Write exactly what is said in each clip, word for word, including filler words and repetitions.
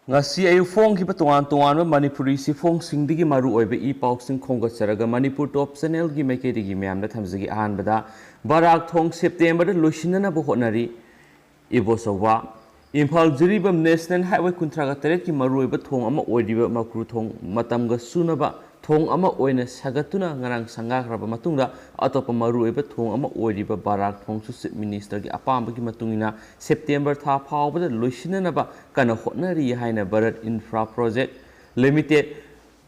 ꯉꯁꯤ ꯑꯌꯨꯛ ꯐꯣꯡꯈꯤꯕ ꯇꯣꯉꯥꯟ ꯇꯣꯉꯥꯟꯕ ꯃꯅꯤꯄꯨꯔꯤ ꯆꯦꯐꯣꯡꯁꯤꯡꯗꯒꯤ ꯃꯔꯨ ꯑꯣꯏꯕ ꯏ ꯄꯥꯎꯁꯤꯡ ꯈꯣꯝꯒꯠꯆꯔꯒ ꯃꯅꯤꯄꯨꯔ ꯇꯣꯞ ꯆꯦꯅꯦꯜꯒꯤ ꯃꯥꯏꯀꯩꯗꯒꯤ ꯃꯌꯥꯝꯗ ꯊꯝꯖꯒꯦ꯫ ꯑꯍꯥꯟꯕꯗ, ꯕꯔꯥꯛ ꯊꯣꯡ ꯁꯦꯞꯇꯦꯝꯕꯔꯗ ꯂꯣꯏꯁꯤꯟꯅꯅꯕ ꯍꯣꯠꯅꯔꯤ꯫ ꯏꯕꯣꯆꯧꯕ꯫ ꯏꯝꯐꯥꯜ ꯖꯤꯔꯤꯕꯥꯝ ꯅꯦꯁꯅꯦꯜ ꯍꯥꯏꯋꯦ ꯀꯨꯟꯊ꯭ꯔꯥꯒ ꯇꯔꯦꯠꯀꯤ ꯃꯔꯨꯑꯣꯏꯕ ꯊꯣꯡ ꯑꯃ ꯑꯣꯏꯔꯤꯕ ꯃꯀ꯭ꯔꯨ ꯊꯣꯡ ꯃꯇꯝꯒ ꯆꯨꯅꯕ ꯊꯣꯡ ꯑꯃ ꯑꯣꯏꯅ ꯁꯥꯒꯠꯇꯨꯅ ꯉꯔꯥꯡ ꯁꯪꯒꯥꯈ꯭ꯔꯕ ꯃꯇꯨꯡꯗ, ꯑꯇꯣꯞꯄ ꯃꯔꯨꯑꯣꯏꯕ ꯊꯣꯡ ꯑꯃ ꯑꯣꯏꯔꯤꯕ ꯕꯔꯥꯛ ꯊꯣꯡꯁꯨ ꯆꯤꯐ ꯃꯤꯅꯤꯁꯇꯔꯒꯤ ꯑꯄꯥꯝꯕꯒꯤ ꯃꯇꯨꯡ ꯏꯟꯅ ꯁꯦꯞꯇꯦꯝꯕꯔ ꯊꯥ ꯐꯥꯎꯕꯗ ꯂꯣꯏꯁꯤꯟꯅꯅꯕ ꯀꯟꯅ ꯍꯣꯠꯅꯔꯤ ꯍꯥꯏꯅ Bharat infra project limited,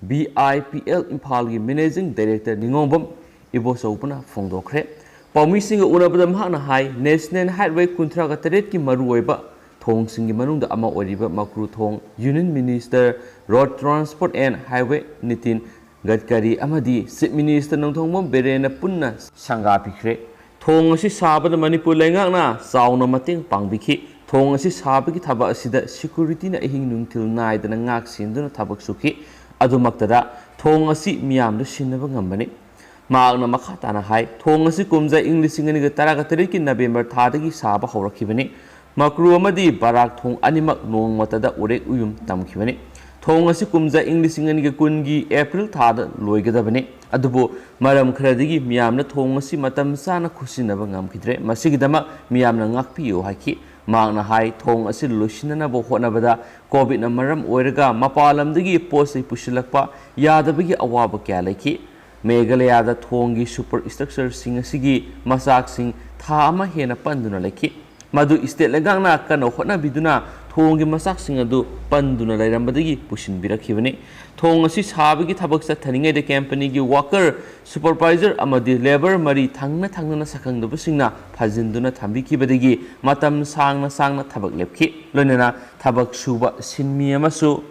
V I P L, ꯏꯝꯐꯥꯜꯒꯤ ꯃꯦꯅꯦꯖꯤꯡ ꯗꯥꯏꯔꯦꯛꯇꯔ ꯅꯤꯉꯣꯝꯕꯝ ꯏꯕꯣꯆꯧꯕꯅ ꯐꯣꯡꯗꯣꯛꯈ꯭ꯔꯦ꯫ ꯄꯥꯎꯃꯤꯁꯤꯡꯒ ꯎꯅꯕꯗ ꯃꯍꯥꯛꯅ ꯍꯥꯏ, ꯅꯦꯁꯅꯦꯜ ꯍꯥꯏꯋꯦ ꯀꯨꯟꯊ꯭ꯔꯥꯒ ꯇꯔꯦꯠꯀꯤ ꯃꯔꯨꯑꯣꯏꯕ ꯊꯣꯡꯁꯤꯡꯒꯤ ꯃꯅꯨꯡꯗ ꯑꯃ ꯑꯣꯏꯔꯤꯕ ꯃꯀ꯭ꯔꯨ ꯊꯣꯡ union minister road transport and highway Nitin Gadkari ꯑꯃꯗꯤ ꯆꯤꯐ ꯃꯤꯅꯤꯁꯇꯔ ꯅꯣꯡꯊꯣꯝꯕꯝ ꯕꯤꯔꯦꯟꯅ ꯄꯨꯟꯅ ꯁꯪꯒꯥꯕꯤꯈ꯭ꯔꯦ꯫ ꯊꯣꯡ ꯑꯁꯤ ꯁꯥꯕꯗ ꯃꯅꯤꯄꯨꯔ ꯂꯩꯉꯥꯛꯅ ꯆꯥꯎꯅ ꯃꯇꯦꯡ ꯄꯥꯡꯕꯤꯈꯤ꯫ ꯊꯣꯡ ꯑꯁꯤ ꯁꯥꯕꯒꯤ ꯊꯕꯛ ꯑꯁꯤꯗ ꯁꯦꯀ꯭ꯌꯨꯔꯤꯇꯤꯅ ꯑꯍꯤꯡ ꯅꯨꯡꯊꯤꯜ ꯅꯥꯏꯗꯅ ꯉꯥꯛ ꯁꯦꯟꯗꯨꯅ ꯊꯕꯛ ꯁꯨꯈꯤ꯫ ꯑꯗꯨꯃꯛꯇꯗ ꯊꯣꯡ ꯑꯁꯤ ꯃꯤꯌꯥꯝꯗ ꯁꯤꯟꯅꯕ ꯉꯝꯕꯅꯤ꯫ ꯃꯍꯥꯛꯅ ꯃꯈꯥ ꯇꯥꯅ ꯍꯥꯏ, ꯊꯣꯡ ꯑꯁꯤ ꯀꯨꯝꯖꯥ ꯏꯪ ꯂꯤꯁꯤꯡ ꯑꯅꯤꯒ ꯇꯔꯥꯒ ꯇꯔꯦꯠꯀꯤ ꯅꯕꯦꯝꯕꯔ ꯊꯥꯗꯒꯤ ꯁꯥꯕ ꯍꯧꯔꯛꯈꯤꯕꯅꯤ꯫ ꯃꯀ꯭ꯔꯨ ꯑꯃꯗꯤ ꯕꯔꯥꯛ ꯊꯣꯡ ꯑꯅꯤꯃꯛ ꯅꯣꯡꯃꯇꯗ ꯎꯔꯦꯛ ꯎꯌꯨꯝ ꯇꯝꯈꯤꯕꯅꯤ꯫ ꯊꯣꯡ ꯑꯁꯤ ꯀꯨꯝꯖꯥ ꯏꯪ ꯂꯤꯁꯤꯡ ꯑꯅꯤꯒ ꯀꯨꯟꯒꯤ ꯑꯦꯄ꯭ꯔꯤꯜ ꯊꯥꯗ ꯂꯣꯏꯒꯗꯕꯅꯤ꯫ ꯑꯗꯨꯕꯨ ꯃꯔꯝ ꯈꯔꯗꯒꯤ ꯃꯤꯌꯥꯝꯅ ꯊꯣꯡ ꯑꯁꯤ ꯃꯇꯝ ꯆꯥꯅ ꯈꯨꯠꯁꯤꯟꯅꯕ ꯉꯝꯈꯤꯗ꯭ꯔꯦ꯫ ꯃꯁꯤꯒꯤꯗꯃꯛ ꯃꯤꯌꯥꯝꯅ ꯉꯥꯛꯄꯤꯌꯨ ꯍꯥꯏꯈꯤ꯫ ꯃꯍꯥꯛꯅ ꯍꯥꯏ, ꯊꯣꯡ ꯑꯁꯤ ꯂꯣꯏꯁꯤꯟꯅꯅꯕ ꯍꯣꯠꯅꯕꯗ ꯀꯣꯚꯤꯗꯅ ꯃꯔꯝ ꯑꯣꯏꯔꯒ ꯃꯄꯥꯟ ꯂꯝꯗꯒꯤ ꯄꯣꯠ ꯆꯩ ꯄꯨꯁꯤꯜꯂꯛꯄ ꯌꯥꯗꯕꯒꯤ ꯑꯋꯥꯕ ꯀꯌꯥ ꯂꯩꯈꯤ꯫ ꯃꯦꯘꯥꯂꯌꯥꯗ ꯊꯣꯡꯒꯤ ꯁꯨꯄꯔ ꯁ꯭ꯇ꯭ꯔꯛꯆꯔꯁꯤꯡ ꯑꯁꯤꯒꯤ ꯃꯆꯥꯛꯁꯤꯡ ꯊꯥ ꯑꯃ ꯍꯦꯟꯅ ꯄꯟꯗꯨꯅ ꯂꯩꯈꯤ꯫ ꯃꯗꯨ ꯁ꯭ꯇꯦꯠ ꯂꯩꯉꯥꯛꯅ ꯀꯟꯅ ꯍꯣꯠꯅꯕꯤꯗꯨꯅ ꯊꯣꯡꯒꯤ ꯃꯆꯥꯛꯁꯤꯡ ꯑꯗꯨ ꯄꯟꯗꯨꯅ ꯂꯩꯔꯝꯕꯗꯒꯤ ꯄꯨꯁꯤꯟꯕꯤꯔꯛꯈꯤꯕꯅꯤ꯫ ꯊꯣꯡ ꯑꯁꯤ ꯁꯥꯕꯒꯤ ꯊꯕꯛ ꯆꯠꯊꯔꯤꯉꯩꯗ ꯀꯝꯄꯅꯤꯒꯤ ꯋꯥꯀꯔ, ꯁꯨꯄꯔꯚꯥꯏꯖꯔ ꯑꯃꯗꯤ ꯂꯦꯕꯔ ꯃꯔꯤ ꯊꯪꯅ ꯊꯪꯅꯅ ꯁꯛꯈꯪꯗꯕꯁꯤꯡꯅ ꯐꯥꯖꯤꯟꯗꯨꯅ ꯊꯝꯕꯤꯈꯤꯕꯗꯒꯤ ꯃꯇꯝ ꯁꯥꯡꯅ ꯁꯥꯡꯅ ꯊꯕꯛ ꯂꯦꯞꯈꯤ꯫ ꯂꯣꯏꯅꯅ ꯊꯕꯛ ꯁꯨꯕ ꯁꯤꯟꯃꯤ ꯑꯃꯁꯨ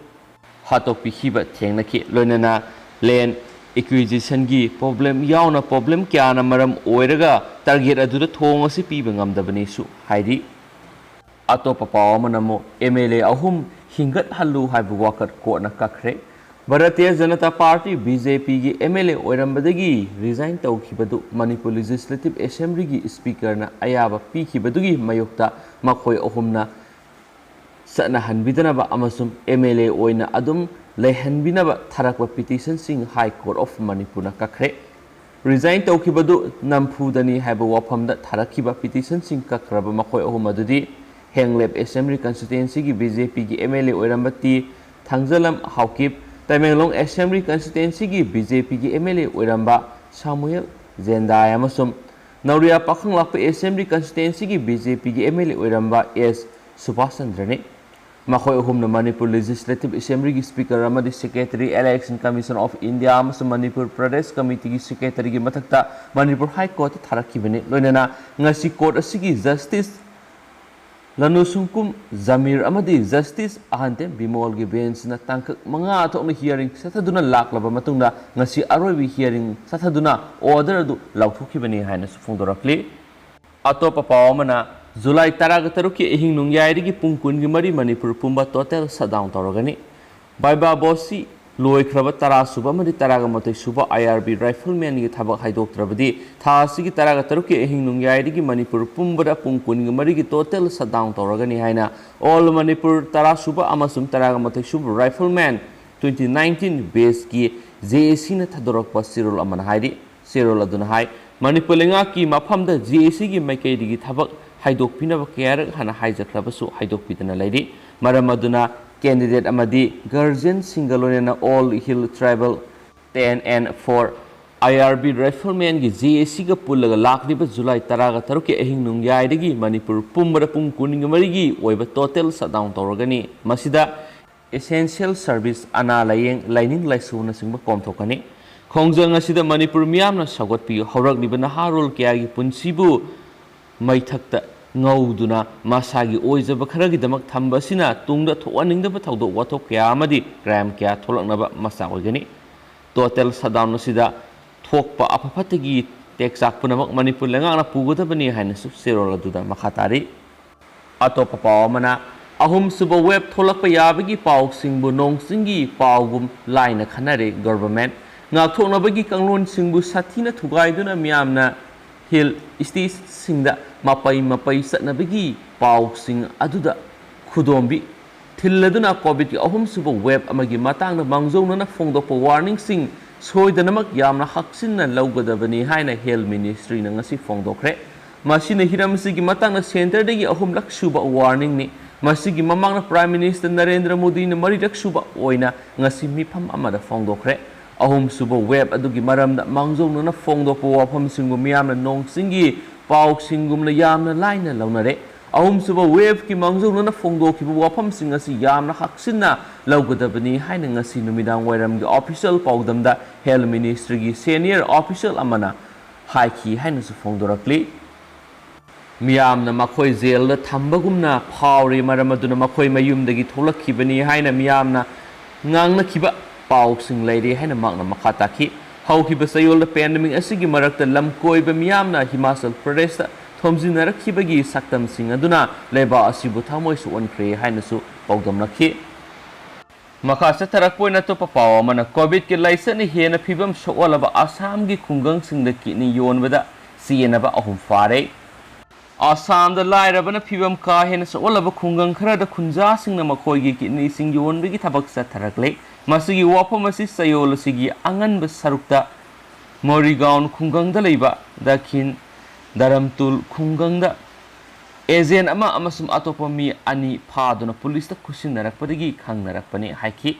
ꯍꯥꯠꯇꯣꯛꯄꯤꯈꯤꯕ ꯊꯦꯡꯅꯈꯤ꯫ ꯂꯣꯏꯅꯅ ꯂꯦꯟ ꯑꯦꯀ꯭ꯋꯤꯖꯤꯁꯟꯒꯤ ꯄ꯭ꯔꯣꯕ꯭ꯂꯦꯝ ꯌꯥꯎꯅ ꯄ꯭ꯔꯣꯕ꯭ꯂꯦꯝ ꯀꯌꯥꯅ ꯃꯔꯝ ꯑꯣꯏꯔꯒ ꯇꯥꯔꯒꯦꯠ ꯑꯗꯨꯗ ꯊꯣꯡ ꯑꯁꯤ ꯄꯤꯕ ꯉꯝꯗꯕꯅꯤꯁꯨ ꯍꯥꯏꯔꯤ꯫ ꯑꯇꯣꯞꯄ ꯄꯥꯎ ꯑꯃꯅ ꯑꯃꯨꯛ ꯑꯦꯝ ꯑꯦꯜ ꯑꯦ ꯑꯍꯨꯝ ꯍꯤꯡꯒꯠꯍꯜꯂꯨ ꯍꯥꯏꯕ ꯋꯥꯀꯠ ꯀꯣꯔꯠꯅ ꯀꯛꯈ꯭ꯔꯦ꯫ Bharatiya Janata party, B J ꯄꯤꯒꯤ ꯑꯦꯝ ꯑꯦꯜ ꯑꯦ ꯑꯣꯏꯔꯝꯕꯗꯒꯤ ꯔꯤꯖꯥꯏꯟ ꯇꯧꯈꯤꯕꯗꯨ ꯃꯅꯤꯄꯨꯔ ꯂꯦꯖꯤꯁꯂꯦꯇꯤꯚ ꯑꯦꯁꯦꯝꯕ꯭ꯂꯤꯒꯤ ꯁ꯭ꯄꯤꯀꯔꯅ ꯑꯌꯥꯕ ꯄꯤꯈꯤꯕꯗꯨꯒꯤ ꯃꯥꯌꯣꯛꯇ ꯃꯈꯣꯏ ꯑꯍꯨꯝꯅ ꯆꯠꯅꯍꯟꯕꯤꯗꯅꯕ ꯑꯃꯁꯨꯡ MLA ꯑꯣꯏꯅ ꯑꯗꯨꯝ ꯂꯩꯍꯟꯕꯤꯅꯕ ꯊꯥꯔꯛꯄ petitionꯁꯤꯡ High Court of Manipurꯅ ꯀꯛꯈ꯭ꯔꯦ꯫ Resign ꯇꯧꯈꯤꯕꯗꯨ ꯅꯝꯐꯨꯗꯅꯤ ꯍꯥꯏꯕ ꯋꯥꯐꯝꯗ ꯊꯥꯔꯛꯈꯤꯕ petitionꯁꯤꯡ ꯀꯛꯈ꯭ꯔꯕ ꯃꯈꯣꯏ ꯑꯍꯨꯝ ꯑꯗꯨꯗꯤ ꯍꯦꯡꯂꯦꯞ Assembly Constituencyꯒꯤ BJPꯒꯤ MLA ꯑꯣꯏꯔꯝꯕ T ꯊꯥꯡꯖꯂꯝ Haokip, Tamenglong Assembly Constituencyꯒꯤ BJPꯒꯤ MLA ꯑꯣꯏꯔꯝꯕ ꯁꯥꯃꯨꯑꯦꯜ ꯖꯦꯟꯗꯥꯏ ꯑꯃꯁꯨꯡ ꯅꯧꯔꯤꯌꯥ ꯄꯥꯈꯪꯂꯥꯛꯄ Assembly Constituencyꯒꯤ BJPꯒꯤ MLA ꯑꯣꯏꯔꯝꯕ ꯑꯦꯁ ꯁꯨꯕꯥꯁ ꯆꯟꯗ꯭ꯔꯅꯤ꯫ ꯃꯈꯣꯏ ꯑꯍꯨꯝꯅ ꯃꯅꯤꯄꯨꯔ Legislative Assemblyꯒꯤ Speaker ꯑꯃꯗꯤ Secretary, Election Commission of India ꯑꯃꯁꯨꯡ ꯃꯅꯤꯄꯨꯔ ꯄ꯭ꯔꯗꯦꯁ ꯀꯃꯤꯇꯤꯒꯤ Secretaryꯒꯤ ꯃꯊꯛꯇ ꯃꯅꯤꯄꯨꯔ High Courtꯇ ꯊꯥꯔꯛꯈꯤꯕꯅꯤ꯫ ꯂꯣꯏꯅꯅ ꯉꯁꯤ court ꯑꯁꯤꯒꯤ Justice ꯂꯅꯨꯁꯨꯡꯀꯨꯝ ꯖꯃꯤꯔ ꯑꯃꯗꯤ Justice ꯑꯍꯟꯇꯦꯝ ꯕꯤꯃꯣꯜꯒꯤ benchꯅ ꯇꯥꯡꯀꯛ ꯃꯉꯥ ꯊꯣꯛꯅ hearing ꯆꯠꯊꯗꯨꯅ ꯂꯥꯛꯂꯕ ꯃꯇꯨꯡꯗ ꯉꯁꯤ ꯑꯔꯣꯏꯕ hearing ꯆꯠꯊꯗꯨꯅ order ꯑꯗꯨ ꯂꯥꯎꯊꯣꯛꯈꯤꯕꯅꯤ ꯍꯥꯏꯅꯁꯨ ꯐꯣꯡꯗꯣꯔꯛꯂꯤ꯫ ꯑꯇꯣꯞꯄ ꯄꯥꯎ ꯑꯃꯅ, ꯖꯨꯂꯥꯏ ꯇꯔꯥꯒ ꯇꯔꯨꯛꯀꯤ ꯑꯍꯤꯡ ꯅꯣꯡꯌꯥꯏꯗꯒꯤ ꯄꯨꯡ ꯀꯨꯟꯒꯤ ꯃꯔꯤ ꯃꯅꯤꯄꯨꯔ ꯄꯨꯝꯕ total shutdown ꯇꯧꯔꯒꯅꯤ꯫ ꯕꯥꯏꯕꯥ ꯕꯣꯁꯤ ꯂꯣꯏꯈ꯭ꯔꯕ ꯇꯔꯥ ꯁꯨꯕ ꯑꯃꯗꯤ ꯇꯔꯥꯒ ꯃꯥꯊꯣꯏ ꯁꯨꯕ IRB riflemanꯒꯤ ꯊꯕꯛ ꯍꯥꯏꯗꯣꯛꯇ꯭ꯔꯕꯗꯤ ꯊꯥ ꯑꯁꯤꯒꯤ ꯇꯔꯥꯒ ꯇꯔꯨꯛꯀꯤ ꯑꯍꯤꯡ ꯅꯣꯡꯌꯥꯏꯗꯒꯤ ꯃꯅꯤꯄꯨꯔ ꯄꯨꯝꯕꯗ ꯄꯨꯡ ꯀꯨꯟꯒ ꯃꯔꯤꯒꯤ total shutdown ꯇꯧꯔꯒꯅꯤ ꯍꯥꯏꯅ All Manipur ꯇꯔꯥ ꯁꯨꯕ ꯑꯃꯁꯨꯡ ꯇꯔꯥꯒ ꯃꯥꯊꯣꯏ ꯁꯨꯕ Rifleman twenty nineteen batchꯀꯤ JACꯅ ꯊꯥꯗꯣꯔꯛꯄ ꯆꯦꯔꯣꯜ ꯑꯃꯅ ꯍꯥꯏꯔꯤ꯫ ꯆꯦꯔꯣꯜ ꯑꯗꯨꯅ ꯍꯥꯏ, ꯃꯅꯤꯄꯨꯔ ꯂꯩꯉꯥꯛꯀꯤ ꯃꯐꯝꯗ JACꯒꯤ ꯃꯥꯏꯀꯩꯗꯒꯤ ꯊꯕꯛ ꯍꯥꯏꯗꯣꯛꯄꯤꯅꯕ ꯀꯌꯥꯔꯛ ꯍꯥꯟꯅ ꯍꯥꯏꯖꯈ꯭ꯔꯕꯁꯨ ꯍꯥꯏꯗꯣꯛꯄꯤꯗꯅ ꯂꯩꯔꯤ꯫ ꯃꯔꯝ ꯑꯗꯨꯅ candidate ꯑꯃꯗꯤ guardianꯁꯤꯡꯒ ꯂꯣꯏꯅꯅ All Hill Tribal ten and four IRB riflemanꯒꯤ JACꯒ ꯄꯨꯜꯂꯒ ꯂꯥꯛꯂꯤꯕ ꯖꯨꯂꯥꯏ ꯇꯔꯥꯒ ꯇꯔꯨꯛꯀꯤ ꯑꯍꯤꯡ ꯅꯣꯡꯌꯥꯏꯗꯒꯤ ꯃꯅꯤꯄꯨꯔ ꯄꯨꯝꯕꯗ ꯄꯨꯡ ꯀꯨꯟꯒ ꯃꯔꯤꯒꯤ ꯑꯣꯏꯕ total shutdown ꯇꯧꯔꯒꯅꯤ꯫ ꯃꯁꯤꯗ essential service, ꯑꯅꯥ ꯂꯥꯌꯦꯡ, ꯂꯥꯏꯅꯤꯡ ꯂꯥꯏꯁꯣꯟꯅꯆꯤꯡꯕ ꯀꯣꯝꯊꯣꯛꯀꯅꯤ꯫ ꯈꯣꯡꯖꯪ ꯑꯁꯤꯗ ꯃꯅꯤꯄꯨꯔ ꯃꯤꯌꯥꯝꯅ ꯁꯧꯒꯠꯄꯤ ꯍꯧꯔꯛꯂꯤꯕ ꯅꯍꯥꯔꯣꯜ ꯀꯌꯥꯒꯤ ꯄꯨꯟꯁꯤꯕꯨ ꯃꯩꯊꯛꯇ ꯉꯧꯗꯨꯅ ꯃꯁꯥꯒꯤ ꯑꯣꯏꯖꯕ ꯈꯔꯒꯤꯗꯃꯛ ꯊꯝꯕ ꯑꯁꯤꯅ ꯇꯨꯡꯗ ꯊꯣꯛꯍꯟꯅꯤꯡꯗꯕ ꯊꯧꯗꯣꯛ ꯋꯥꯊꯣꯛ ꯀꯌꯥ ꯑꯃꯗꯤ crime ꯀꯌꯥ ꯊꯣꯛꯂꯛꯅꯕ ꯃꯆꯥꯛ ꯑꯣꯏꯒꯅꯤ꯫ Total shutdown ꯑꯁꯤꯗ ꯊꯣꯛꯄ ꯑꯐ ꯐꯠꯇꯒꯤ ꯇꯦꯛꯆꯥꯛ ꯄꯨꯝꯅꯃꯛ ꯃꯅꯤꯄꯨꯔ ꯂꯩꯉꯥꯛꯅ ꯄꯨꯒꯗꯕꯅꯤ ꯍꯥꯏꯅꯁꯨ ꯆꯦꯔꯣꯜ ꯑꯗꯨꯗ ꯃꯈꯥ ꯇꯥꯔꯤ꯫ ꯑꯇꯣꯞꯄ ꯄꯥꯎ ꯑꯃꯅ, ꯑꯍꯨꯝꯁꯨꯕ wave ꯊꯣꯛꯂꯛꯄ ꯌꯥꯕꯒꯤ ꯄꯥꯎꯁꯤꯡꯕꯨ ꯅꯣꯡ ꯆꯤꯡꯒꯤ ꯄꯥꯎꯒꯨꯝ ꯂꯥꯏꯅ ꯈꯟꯅꯔꯦ government꯫ ꯉꯥꯛꯊꯣꯛꯅꯕꯒꯤ ꯀꯥꯡꯂꯣꯟꯁꯤꯡꯕꯨ ꯁꯥꯊꯤꯅ ꯊꯨꯒꯥꯏꯗꯨꯅ ꯃꯤꯌꯥꯝꯅ hill stateꯁꯤꯡꯗ ꯃꯄꯩ ꯃꯄꯩ ꯆꯠꯅꯕꯒꯤ ꯄꯥꯎꯁꯤꯡ ꯑꯗꯨꯗ ꯈꯨꯗꯣꯝꯕꯤ ꯊꯤꯜꯂꯗꯨꯅ ꯀꯣꯚꯤꯗꯀꯤ ꯑꯍꯨꯝꯁꯨꯕ ꯋꯦꯕ ꯑꯃꯒꯤ ꯃꯇꯥꯡꯗ ꯃꯥꯡꯖꯧꯅꯅ ꯐꯣꯡꯗꯣꯛꯄ ꯋꯥꯔꯅꯤꯡꯁꯤꯡ ꯁꯣꯏꯗꯅꯃꯛ ꯌꯥꯝꯅ ꯍꯛꯆꯤꯟꯅ ꯂꯧꯒꯗꯕꯅꯤ ꯍꯥꯏꯅ ꯍꯦꯜꯊ ꯃꯤꯅꯤꯁꯇ꯭ꯔꯤꯅ ꯉꯁꯤ ꯐꯣꯡꯗꯣꯛꯈ꯭ꯔꯦ꯫ ꯃꯁꯤꯅ ꯍꯤꯔꯝ ꯑꯁꯤꯒꯤ ꯃꯇꯥꯡꯗ ꯁꯦꯟꯇꯔꯗꯒꯤ ꯑꯍꯨꯝꯂꯛ ꯁꯨꯕ ꯋꯥꯔꯅꯤꯡꯅꯤ꯫ ꯃꯁꯤꯒꯤ ꯃꯃꯥꯡꯗ ꯄ꯭ꯔꯥꯏꯝ ꯃꯤꯅꯤꯁꯇꯔ ꯅꯔꯦꯟꯗ꯭ꯔ ꯃꯣꯗꯤꯅ ꯃꯔꯤꯔꯛ ꯁꯨꯕ ꯑꯣꯏꯅ ꯉꯁꯤ ꯃꯤꯐꯝ ꯑꯃꯗ ꯐꯣꯡꯗꯣꯛꯈ꯭ꯔꯦ꯫ ꯑꯍꯨꯝꯁꯨꯕ ꯋꯦꯕ ꯑꯗꯨꯒꯤ ꯃꯔꯝꯗ ꯃꯥꯡꯖꯧꯅꯅ ꯐꯣꯡꯗꯣꯛꯄ ꯋꯥꯐꯝꯁꯤꯡꯕꯨ ꯃꯤꯌꯥꯝꯅ ꯅꯣꯡꯆꯤꯡꯒꯤ ꯄꯥꯎꯁꯤꯡꯒꯨꯝꯅ ꯌꯥꯝꯅ ꯂꯥꯏꯅ ꯂꯧꯅꯔꯦ꯫ ꯑꯍꯨꯝꯁꯨꯕ ꯋꯦꯕꯀꯤ ꯃꯥꯡꯖꯧꯅꯅ ꯐꯣꯡꯗꯣꯛꯈꯤꯕ ꯋꯥꯐꯝꯁꯤꯡ ꯑꯁꯤ ꯌꯥꯝꯅ ꯍꯛꯆꯤꯟꯅ ꯂꯧꯒꯗꯕꯅꯤ ꯍꯥꯏꯅ ꯉꯁꯤ ꯅꯨꯃꯤꯗꯥꯡ ꯋꯥꯏꯔꯝꯒꯤ ꯑꯣꯐꯤꯁꯤꯌꯦꯜ ꯄꯥꯎꯗꯝꯗ ꯍꯦꯜꯊ ꯃꯤꯅꯤꯁꯇ꯭ꯔꯤꯒꯤ ꯁꯦꯅꯤꯌꯔ ꯑꯣꯐꯤꯁꯤꯌꯦꯜ ꯑꯃꯅ ꯍꯥꯏꯈꯤ ꯍꯥꯏꯅꯁꯨ ꯐꯣꯡꯗꯣꯔꯛꯂꯤ꯫ ꯃꯤꯌꯥꯝꯅ ꯃꯈꯣꯏ ꯖꯦꯜꯗ ꯊꯝꯕꯒꯨꯝꯅ ꯐꯥꯎꯔꯤ, ꯃꯔꯝ ꯑꯗꯨꯅ ꯃꯈꯣꯏ ꯃꯌꯨꯝꯗꯒꯤ ꯊꯣꯛꯂꯛꯈꯤꯕꯅꯤ ꯍꯥꯏꯅ ꯃꯤꯌꯥꯝꯅ ꯉꯥꯡꯅꯈꯤꯕ ꯄꯥꯎꯁꯤꯡ ꯂꯩꯔꯤ ꯍꯥꯏꯅ ꯃꯍꯥꯛꯅ ꯃꯈꯥ ꯇꯥꯈꯤ꯫ ꯍꯧꯈꯤꯕ ꯆꯌꯣꯜꯗ ꯄꯦꯟꯗꯦꯃꯤꯛ ꯑꯁꯤꯒꯤ ꯃꯔꯛꯇ ꯂꯝ ꯀꯣꯏꯕ ꯃꯤꯌꯥꯝꯅ ꯍꯤꯃꯥꯆꯜ ꯄ꯭ꯔꯗꯦꯁꯇ ꯊꯣꯝꯖꯤꯟꯅꯔꯛꯈꯤꯕꯒꯤ ꯁꯛꯇꯝꯁꯤꯡ ꯑꯗꯨꯅ ꯂꯩꯕꯥꯛ ꯑꯁꯤꯕꯨ ꯊꯃꯣꯏ ꯁꯣꯛꯍꯟꯈ꯭ꯔꯦ ꯍꯥꯏꯅꯁꯨ ꯄꯥꯎꯗꯝꯂꯛꯈꯤ꯫ ꯃꯈꯥ ꯆꯠꯊꯔꯛꯄ ꯑꯣꯏꯅ ꯑꯇꯣꯞꯄ ꯄꯥꯎ ꯑꯃꯅ, ꯀꯣꯚꯤꯗꯀꯤ ꯂꯥꯏꯆꯠꯅ ꯍꯦꯟꯅ ꯐꯤꯕꯝ ꯁꯣꯛꯍꯜꯂꯕ ꯑꯁꯥꯝꯒꯤ ꯈꯨꯡꯒꯪꯁꯤꯡꯗ ꯀꯤꯗꯅꯤ ꯌꯣꯟꯕꯗ ꯆꯦꯟꯅꯕ ꯑꯍꯨꯝ ꯐꯥꯔꯦ꯫ ꯑꯁꯥꯝꯗ ꯂꯥꯏꯔꯕꯅ ꯐꯤꯕꯝ ꯀꯥ ꯍꯦꯟꯅ ꯁꯣꯛꯍꯜꯂꯕ ꯈꯨꯡꯒꯪ ꯈꯔꯗ ꯈꯨꯟꯖꯥꯁꯤꯡꯅ ꯃꯈꯣꯏꯒꯤ ꯀꯤꯗꯅꯤꯁꯤꯡ ꯌꯣꯟꯕꯒꯤ ꯊꯕꯛ ꯆꯠꯊꯔꯛꯂꯦ꯫ ꯃꯁꯤꯒꯤ ꯋꯥꯐꯝ ꯑꯁꯤ ꯆꯌꯣꯜ ꯑꯁꯤꯒꯤ ꯑꯉꯟꯕ ꯁꯔꯨꯛꯇ ꯃꯣꯔꯤꯒꯥꯎꯟ ꯈꯨꯡꯒꯪꯗ ꯂꯩꯕ ꯗꯈꯤꯟ ꯗꯔꯝꯇꯨꯜ ꯈꯨꯡꯒꯪꯗ ꯑꯦꯖꯦꯟ ꯑꯃ ꯑꯃꯁꯨꯡ ꯑꯇꯣꯞꯄ ꯃꯤ ꯑꯅꯤ ꯐꯥꯗꯨꯅ ꯄꯨꯂꯤꯁꯇ ꯈꯨꯠꯁꯤꯟꯅꯔꯛꯄꯗꯒꯤ ꯈꯪꯅꯔꯛꯄꯅꯤ ꯍꯥꯏꯈꯤ꯫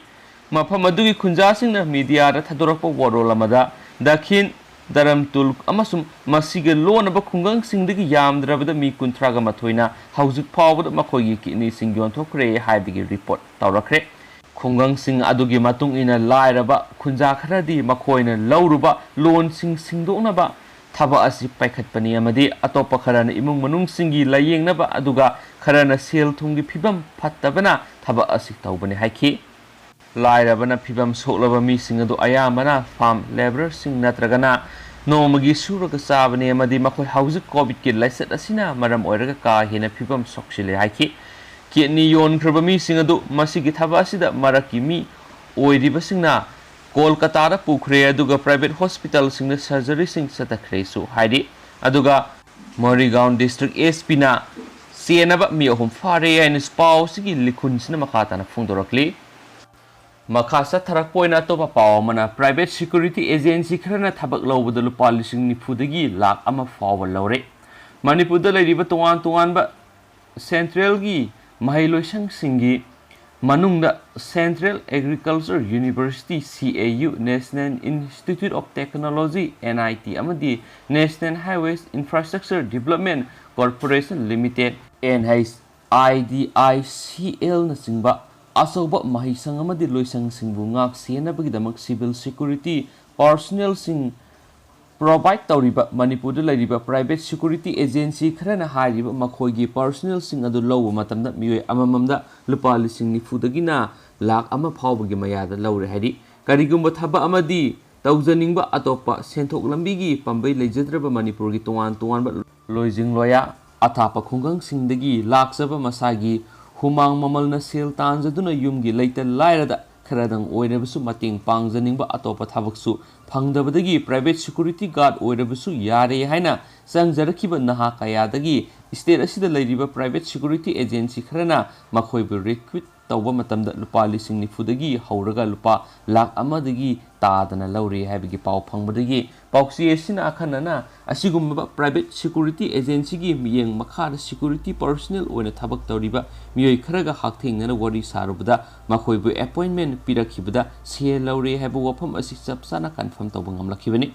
ꯃꯐꯝ ꯑꯗꯨꯒꯤ ꯈꯨꯟꯖꯥꯁꯤꯡꯅ ꯃꯤꯗꯤꯌꯥꯗ ꯊꯥꯗꯣꯔꯛꯄ ꯋꯥꯔꯣꯜ ꯑꯃꯗ, ꯗꯈꯤꯟ ꯗꯔꯝꯇꯨꯜ ꯑꯃꯁꯨꯡ ꯃꯁꯤꯒ ꯂꯣꯟꯅꯕ ꯈꯨꯡꯒꯪꯁꯤꯡꯗꯒꯤ ꯌꯥꯝꯗ꯭ꯔꯕꯗ ꯃꯤ ꯀꯨꯟꯊ꯭ꯔꯥꯒ ꯃꯥꯊꯣꯏꯅ ꯍꯧꯖꯤꯛ ꯐꯥꯎꯕꯗ ꯃꯈꯣꯏꯒꯤ ꯀꯤꯗꯅꯤꯁꯤꯡ ꯌꯣꯟꯊꯣꯛꯈ꯭ꯔꯦ ꯍꯥꯏꯕꯒꯤ ꯔꯤꯄꯣꯔꯠ ꯇꯧꯔꯛꯈ꯭ꯔꯦ꯫ ꯈꯨꯡꯒꯪꯁꯤꯡ ꯑꯗꯨꯒꯤ ꯃꯇꯨꯡ ꯏꯟꯅ, ꯂꯥꯏꯔꯕ ꯈꯨꯟꯖꯥ ꯈꯔꯗꯤ ꯃꯈꯣꯏꯅ ꯂꯧꯔꯨꯕ ꯂꯣꯟꯁꯤꯡ ꯁꯤꯡꯗꯣꯛꯅꯕ ꯊꯕꯛ ꯑꯁꯤ ꯄꯥꯏꯈꯠꯄꯅꯤ ꯑꯃꯗꯤ ꯑꯇꯣꯞꯄ ꯈꯔꯅ ꯏꯃꯨꯡ ꯃꯅꯨꯡꯁꯤꯡꯒꯤ ꯂꯥꯌꯦꯡꯅꯕ ꯑꯗꯨꯒ ꯈꯔꯅ ꯁꯦꯜ ꯊꯨꯝꯒꯤ ꯐꯤꯕꯝ ꯐꯠꯇꯕꯅ ꯊꯕꯛ ꯑꯁꯤ ꯇꯧꯕꯅꯤ ꯍꯥꯏꯈꯤ꯫ ꯂꯥꯏꯔꯕꯅ ꯐꯤꯕꯝ ꯁꯣꯛꯂꯕ ꯃꯤꯁꯤꯡ ꯑꯗꯨ ꯑꯌꯥꯝꯕꯅ ꯐꯥꯔꯝ ꯂꯦꯕꯔꯔꯁꯤꯡ ꯅꯠꯇ꯭ꯔꯒꯅ ꯅꯣꯡꯃꯒꯤ ꯁꯨꯔꯒ ꯆꯥꯕꯅꯤ ꯑꯃꯗꯤ ꯃꯈꯣꯏ ꯍꯧꯖꯤꯛ ꯀꯣꯚꯤꯗꯀꯤ ꯂꯥꯏꯆꯠ ꯑꯁꯤꯅ ꯃꯔꯝ ꯑꯣꯏꯔꯒ ꯀꯥ ꯍꯦꯟꯅ ꯐꯤꯕꯝ ꯁꯣꯛꯆꯤꯜꯂꯦ ꯍꯥꯏꯈꯤ꯫ ꯀꯤꯗꯅꯤ ꯌꯣꯟꯈ꯭ꯔꯕ ꯃꯤꯁꯤꯡ ꯑꯗꯨ ꯃꯁꯤꯒꯤ ꯊꯕꯛ ꯑꯁꯤꯗ ꯃꯔꯛꯀꯤ ꯃꯤ ꯑꯣꯏꯔꯤꯕꯁꯤꯡꯅ ꯀꯣꯜꯀꯇꯥꯗ ꯄꯨꯈ꯭ꯔꯦ, ꯑꯗꯨꯒ ꯄ꯭ꯔꯥꯏꯚꯦꯠ ꯍꯣꯁꯄꯤꯇꯥꯜꯁꯤꯡꯗ ꯁꯔꯖꯔꯤꯁꯤꯡ ꯆꯠꯊꯈ꯭ꯔꯦꯁꯨ ꯍꯥꯏꯔꯤ꯫ ꯑꯗꯨꯒ ꯃꯣꯔꯤꯒꯥꯎꯟ ꯗꯤꯁꯇ꯭ꯔꯤꯛ ꯑꯦꯁ ꯄꯤꯅ ꯇꯦꯟꯅꯕ ꯃꯤ ꯑꯍꯨꯝ ꯐꯥꯔꯦ ꯍꯥꯏꯅꯁꯨ ꯄꯥꯎ ꯑꯁꯤꯒꯤ ꯂꯤꯈꯨꯟꯁꯤꯅ ꯃꯈꯥ ꯇꯥꯅ ꯐꯣꯡꯗꯣꯔꯛꯂꯤ꯫ ꯃꯈꯥ ꯆꯠꯊꯔꯛꯄ ꯑꯣꯏꯅ ꯑꯇꯣꯞꯄ ꯄꯥꯎ ꯑꯃꯅ, private security agency ꯈꯔꯅ ꯊꯕꯛ ꯂꯧꯕꯗ ꯂꯨꯄꯥ ꯂꯤꯁꯤꯡ ꯅꯤꯐꯨꯗꯒꯤ ꯂꯥꯈ ꯑꯃ ꯐꯥꯎꯕ ꯂꯧꯔꯦ꯫ ꯃꯅꯤꯄꯨꯔꯗ ꯂꯩꯔꯤꯕ ꯇꯣꯉꯥꯟ ꯇꯣꯉꯥꯟꯕ centralꯒꯤ ꯃꯍꯩꯂꯣꯏꯁꯪꯁꯤꯡꯒꯤ ꯃꯅꯨꯡꯗ Central Agriculture University, C A U, National Institute of Technology, N I T, ꯑꯃꯗꯤ National Highways Infrastructure Development Corporation Limited, N H I D I C L, ꯅꯆꯤꯡꯕ ꯑꯆꯧꯕ ꯃꯍꯩꯁꯪ ꯑꯃꯗꯤ ꯂꯣꯏꯁꯪꯁꯤꯡꯕꯨ ꯉꯥꯛ ꯁꯦꯟꯅꯕꯒꯤꯗꯃꯛ civil security personnelꯁꯤꯡ provide ꯇꯧꯔꯤꯕ ꯃꯅꯤꯄꯨꯔꯗ ꯂꯩꯔꯤꯕ private security agency ꯈꯔꯅ ꯍꯥꯏꯔꯤꯕ ꯃꯈꯣꯏꯒꯤ personnelꯁꯤꯡ ꯑꯗꯨ ꯂꯧꯕ ꯃꯇꯝꯗ ꯃꯤꯑꯣꯏ ꯑꯃꯃꯝꯗ ꯂꯨꯄꯥ ꯂꯤꯁꯤꯡ ꯅꯤꯐꯨꯗꯒꯤꯅ ꯂꯥꯈ ꯑꯃ ꯐꯥꯎꯕꯒꯤ ꯃꯌꯥꯗ ꯂꯧꯔꯦ ꯍꯥꯏꯔꯤ꯫ ꯀꯔꯤꯒꯨꯝꯕ ꯊꯕꯛ ꯑꯃꯗꯤ ꯇꯧꯖꯅꯤꯡꯕ ꯑꯇꯣꯞꯄ ꯁꯦꯟꯊꯣꯛ ꯂꯝꯕꯤꯒꯤ ꯄꯥꯝꯕꯩ ꯂꯩꯖꯗ꯭ꯔꯕ ꯃꯅꯤꯄꯨꯔꯒꯤ ꯇꯣꯉꯥꯟ ꯇꯣꯉꯥꯟꯕ ꯂꯣꯏꯖꯤꯡ ꯂꯣꯌꯥ, ꯑꯊꯥꯞꯄ ꯈꯨꯡꯒꯪꯁꯤꯡꯗꯒꯤ ꯂꯥꯛꯆꯕ ꯃꯁꯥꯒꯤ ꯍꯨꯃꯥꯡ ꯃꯃꯜꯅ ꯁꯦꯜ ꯇꯥꯟꯖꯗꯨꯅ ꯌꯨꯝꯒꯤ ꯂꯩꯇ ꯂꯥꯏꯔꯗ ꯈꯔꯗꯪ ꯑꯣꯏꯔꯕꯁꯨ ꯃꯇꯦꯡ ꯄꯥꯡꯖꯅꯤꯡꯕ ꯑꯇꯣꯞꯄ ꯊꯕꯛꯁꯨ ꯐꯪꯗꯕꯗꯒꯤ private security guard ꯑꯣꯏꯔꯕꯁꯨ ꯌꯥꯔꯦ ꯍꯥꯏꯅ ꯆꯪꯖꯔꯛꯈꯤꯕ ꯅꯍꯥ ꯀꯌꯥꯗꯒꯤ state ꯑꯁꯤꯗ ꯂꯩꯔꯤꯕ private security agency ꯈꯔꯅ ꯃꯈꯣꯏꯕꯨ recruit ꯇꯧꯕ ꯃꯇꯝꯗ ꯂꯨꯄꯥ ꯂꯤꯁꯤꯡ ꯅꯤꯐꯨꯗꯒꯤ ꯍꯧꯔꯒ ꯂꯨꯄꯥ ꯂꯥꯈ ꯑꯃꯗꯒꯤ ꯇꯥꯗꯅ ꯂꯧꯔꯦ ꯍꯥꯏꯕꯒꯤ ꯄꯥꯎ ꯐꯪꯕꯗꯒꯤ ꯄꯥꯎꯆꯦ ꯑꯁꯤꯅ ꯑꯈꯟꯅꯅ ꯑꯁꯤꯒꯨꯝꯂꯕ private security agencyꯒꯤ ꯃꯤꯠꯌꯦꯡ ꯃꯈꯥꯗ security personnel ꯑꯣꯏꯅ ꯊꯕꯛ ꯇꯧꯔꯤꯕ ꯃꯤꯑꯣꯏ ꯈꯔꯒ ꯍꯛꯊꯦꯡꯅꯅ ꯋꯥꯔꯤ ꯁꯥꯔꯨꯕꯗ ꯃꯈꯣꯏꯕꯨ appointment ꯄꯤꯔꯛꯈꯤꯕꯗ ꯁꯦꯜ ꯂꯧꯔꯦ ꯍꯥꯏꯕ ꯋꯥꯐꯝ ꯑꯁꯤ ꯆꯞ ꯆꯥꯅ confirm ꯇꯧꯕ ꯉꯝꯂꯛꯈꯤꯕꯅꯤ꯫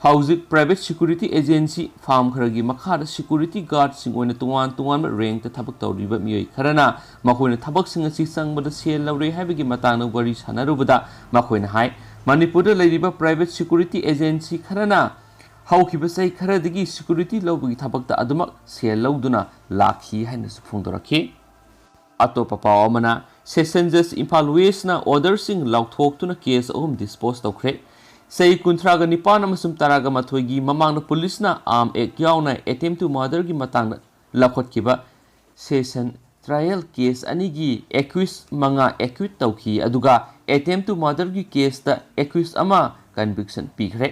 ꯍꯧꯖꯤꯛ private security agency firm ꯈꯔꯒꯤ ꯃꯈꯥꯗ security guardꯁꯤꯡ ꯑꯣꯏꯅ ꯇꯣꯉꯥꯟ ꯇꯣꯉꯥꯟꯕ rankꯇ ꯊꯕꯛ ꯇꯧꯔꯤꯕ ꯃꯤꯑꯣꯏ ꯈꯔꯅ ꯃꯈꯣꯏꯅ ꯊꯕꯛꯁꯤꯡ ꯑꯁꯤ ꯆꯪꯕꯗ ꯁꯦꯜ ꯂꯧꯔꯦ ꯍꯥꯏꯕꯒꯤ ꯃꯇꯥꯡꯗ ꯋꯥꯔꯤ ꯁꯥꯟꯅꯔꯨꯕꯗ ꯃꯈꯣꯏꯅ ꯍꯥꯏ, ꯃꯅꯤꯄꯨꯔꯗ ꯂꯩꯔꯤꯕ private security agency ꯈꯔꯅ ꯍꯧꯈꯤꯕ ꯆꯍꯤ ꯈꯔꯗꯒꯤ security ꯂꯧꯕꯒꯤ ꯊꯕꯛꯇ ꯑꯗꯨꯃꯛ ꯁꯦꯜ ꯂꯧꯗꯨꯅ ꯂꯥꯛꯈꯤ ꯍꯥꯏꯅꯁꯨ ꯐꯣꯡꯗꯣꯔꯛꯈꯤ꯫ ꯑꯇꯣꯞꯄ ꯄꯥꯎ ꯑꯃꯅ, Session Judge ꯏꯝꯐꯥꯜ Westꯅ orderꯁꯤꯡ ꯂꯥꯎꯊꯣꯛꯇꯨꯅ case ꯑꯍꯨꯝ dispose ꯇꯧꯈ꯭ꯔꯦ꯫ ꯆꯍꯤ ꯀꯨꯟꯊ꯭ꯔꯥꯒ ꯅꯤꯄꯥꯟ ꯑꯃꯁꯨꯡ ꯇꯔꯥꯒ ꯃꯥꯊꯣꯏꯒꯤ ꯃꯃꯥꯡꯗ ꯄꯨꯂꯤꯁꯅ armed act ꯌꯥꯎꯅ attempt to murderꯒꯤ ꯃꯇꯥꯡꯗ ꯂꯧꯈꯠꯈꯤꯕ session trial case ꯑꯅꯤꯒꯤ accused ꯃꯉꯥ acquit ꯇꯧꯈꯤ, ꯑꯗꯨꯒ attempt to murderꯒꯤ caseꯇ accused ꯑꯃ conviction ꯄꯤꯈ꯭ꯔꯦ꯫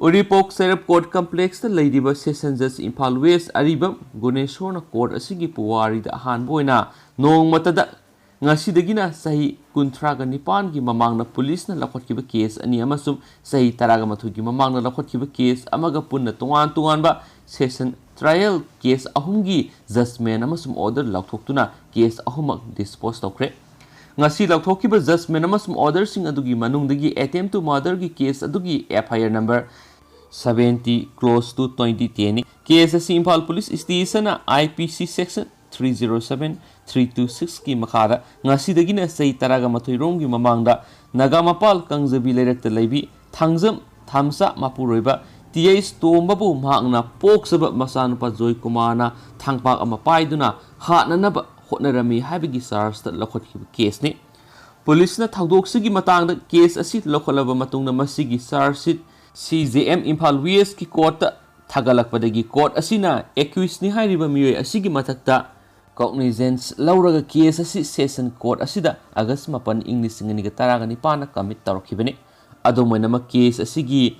ꯎꯔꯤꯄꯣꯛ ꯁꯦꯔꯞ ꯀꯣꯔꯠ ꯀꯝꯄ꯭ꯂꯦꯛꯁꯇ ꯂꯩꯔꯤꯕ ꯁꯦꯁꯟ ꯖꯖ ꯏꯝꯐꯥꯜ ꯋꯦꯁ ꯑꯔꯤꯕꯝ ꯒꯨꯅꯦꯁꯣꯔꯅ ꯀꯣꯔꯠ ꯑꯁꯤꯒꯤ ꯄꯨꯋꯥꯔꯤꯗ ꯑꯍꯥꯟꯕ ꯑꯣꯏꯅ ꯅꯣꯡꯃꯇꯗ ꯉꯁꯤꯗꯒꯤꯅ ꯆꯍꯤ ꯀꯨꯟꯊ꯭ꯔꯥꯒ ꯅꯤꯄꯥꯟꯒꯤ ꯃꯃꯥꯡꯗ ꯄꯨꯂꯤꯁꯅ ꯂꯧꯈꯠꯈꯤꯕ ꯀꯦꯁ ꯑꯅꯤ ꯑꯃꯁꯨꯡ ꯆꯍꯤ ꯇꯔꯥꯒ ꯃꯥꯊꯣꯏꯒꯤ ꯃꯃꯥꯡꯗ ꯂꯧꯈꯠꯈꯤꯕ ꯀꯦꯁ ꯑꯃꯒ ꯄꯨꯟꯅ ꯇꯣꯉꯥꯟ ꯇꯣꯉꯥꯟꯕ ꯁꯦꯁꯟ ꯇ꯭ꯔꯥꯌꯦꯜ ꯀꯦꯁ ꯑꯍꯨꯝꯒꯤ ꯖꯖꯃꯦꯟ ꯑꯃꯁꯨꯡ ꯑꯣꯔꯗꯔ ꯂꯥꯎꯊꯣꯛꯇꯨꯅ ꯀꯦꯁ ꯑꯍꯨꯝꯃꯛ ꯗꯤꯁꯄꯣꯖ ꯇꯧꯈ꯭ꯔꯦ꯫ ꯉꯁꯤ ꯂꯥꯎꯊꯣꯛꯈꯤꯕ ꯖꯖꯃꯦꯟ ꯑꯃꯁꯨꯡ ꯑꯣꯔꯗꯔꯁꯤꯡ ꯑꯗꯨꯒꯤ ꯃꯅꯨꯡꯗꯒꯤ ꯑꯦꯇꯦꯝ ꯇꯨ ꯃꯔꯗꯔꯒꯤ ꯀꯦꯁ ꯑꯗꯨꯒꯤ F I R number seventy close two twenty ꯇꯦꯟꯅꯤ꯫ ꯀꯦꯁ ꯑꯁꯤ ꯏꯝꯐꯥꯜ ꯄꯨꯂꯤꯁ ꯁ꯭ꯇꯦꯁꯟꯅ I P C section three zero seven, three two ꯁꯤꯛꯁꯀꯤ ꯃꯈꯥꯗ ꯉꯁꯤꯗꯒꯤꯅ ꯆꯍꯤ ꯇꯔꯥꯒ ꯃꯥꯊꯣꯏ ꯔꯣꯝꯒꯤ ꯃꯃꯥꯡꯗ ꯅꯥꯒꯥꯃꯄꯥꯜ ꯀꯥꯡꯖꯕꯤ ꯂꯩꯔꯛꯇ ꯂꯩꯕꯤ ꯊꯥꯡꯖꯝ ꯊꯥꯝꯆꯥ ꯃꯄꯨꯔꯣꯏꯕ ꯇꯤ ꯑꯩꯆ ꯇꯣꯝꯕꯕꯨ ꯃꯍꯥꯛꯅ ꯄꯣꯛꯆꯕ ꯃꯆꯥꯅꯨꯄꯥ ꯖꯣꯏꯀꯨꯃꯥꯔꯅ ꯊꯥꯡꯄꯥꯛ ꯑꯃ ꯄꯥꯏꯗꯨꯅ ꯍꯥꯠꯅꯅꯕ ꯍꯣꯠꯅꯔꯝꯃꯤ ꯍꯥꯏꯕꯒꯤ ꯆꯥꯔꯖꯇ ꯂꯧꯈꯠꯈꯤꯕ ꯀꯦꯁꯅꯤ꯫ ꯄꯨꯂꯤꯁꯅ ꯊꯧꯗꯣꯛꯁꯤꯒꯤ ꯃꯇꯥꯡꯗ ꯀꯦꯁ ꯑꯁꯤ ꯂꯧꯈꯠꯂꯕ ꯃꯇꯨꯡꯗ ꯃꯁꯤꯒꯤ ꯆꯥꯔꯖ ꯁꯤꯠ ꯁꯤ ꯖꯦ ꯑꯦꯝ ꯏꯝꯐꯥꯜ ꯋꯦꯁꯀꯤ ꯀꯣꯔꯠꯇ ꯊꯥꯒꯠꯂꯛꯄꯗꯒꯤ ꯀꯣꯔꯠ ꯑꯁꯤꯅ ꯑꯦꯀ꯭ꯌꯨꯁꯅꯤ ꯍꯥꯏꯔꯤꯕ ꯃꯤꯑꯣꯏ ꯑꯁꯤꯒꯤ ꯃꯊꯛꯇ ꯀꯣꯒꯅꯤꯖꯦꯟꯁ ꯂꯧꯔꯒ ꯀꯦꯁ ꯑꯁꯤ ꯁꯦꯁꯟ ꯀꯣꯔꯠ ꯑꯁꯤꯗ ꯑꯥꯒꯁ ꯃꯥꯄꯟ, ꯏꯪ ꯂꯤꯁꯤꯡ ꯑꯅꯤꯒ ꯇꯔꯥꯒ ꯅꯤꯄꯥꯟꯗ ꯀꯃꯤꯠ ꯇꯧꯔꯛꯈꯤꯕꯅꯤ꯫ ꯑꯗꯨꯝ ꯑꯣꯏꯅꯃꯛ, ꯀꯦꯁ ꯑꯁꯤꯒꯤ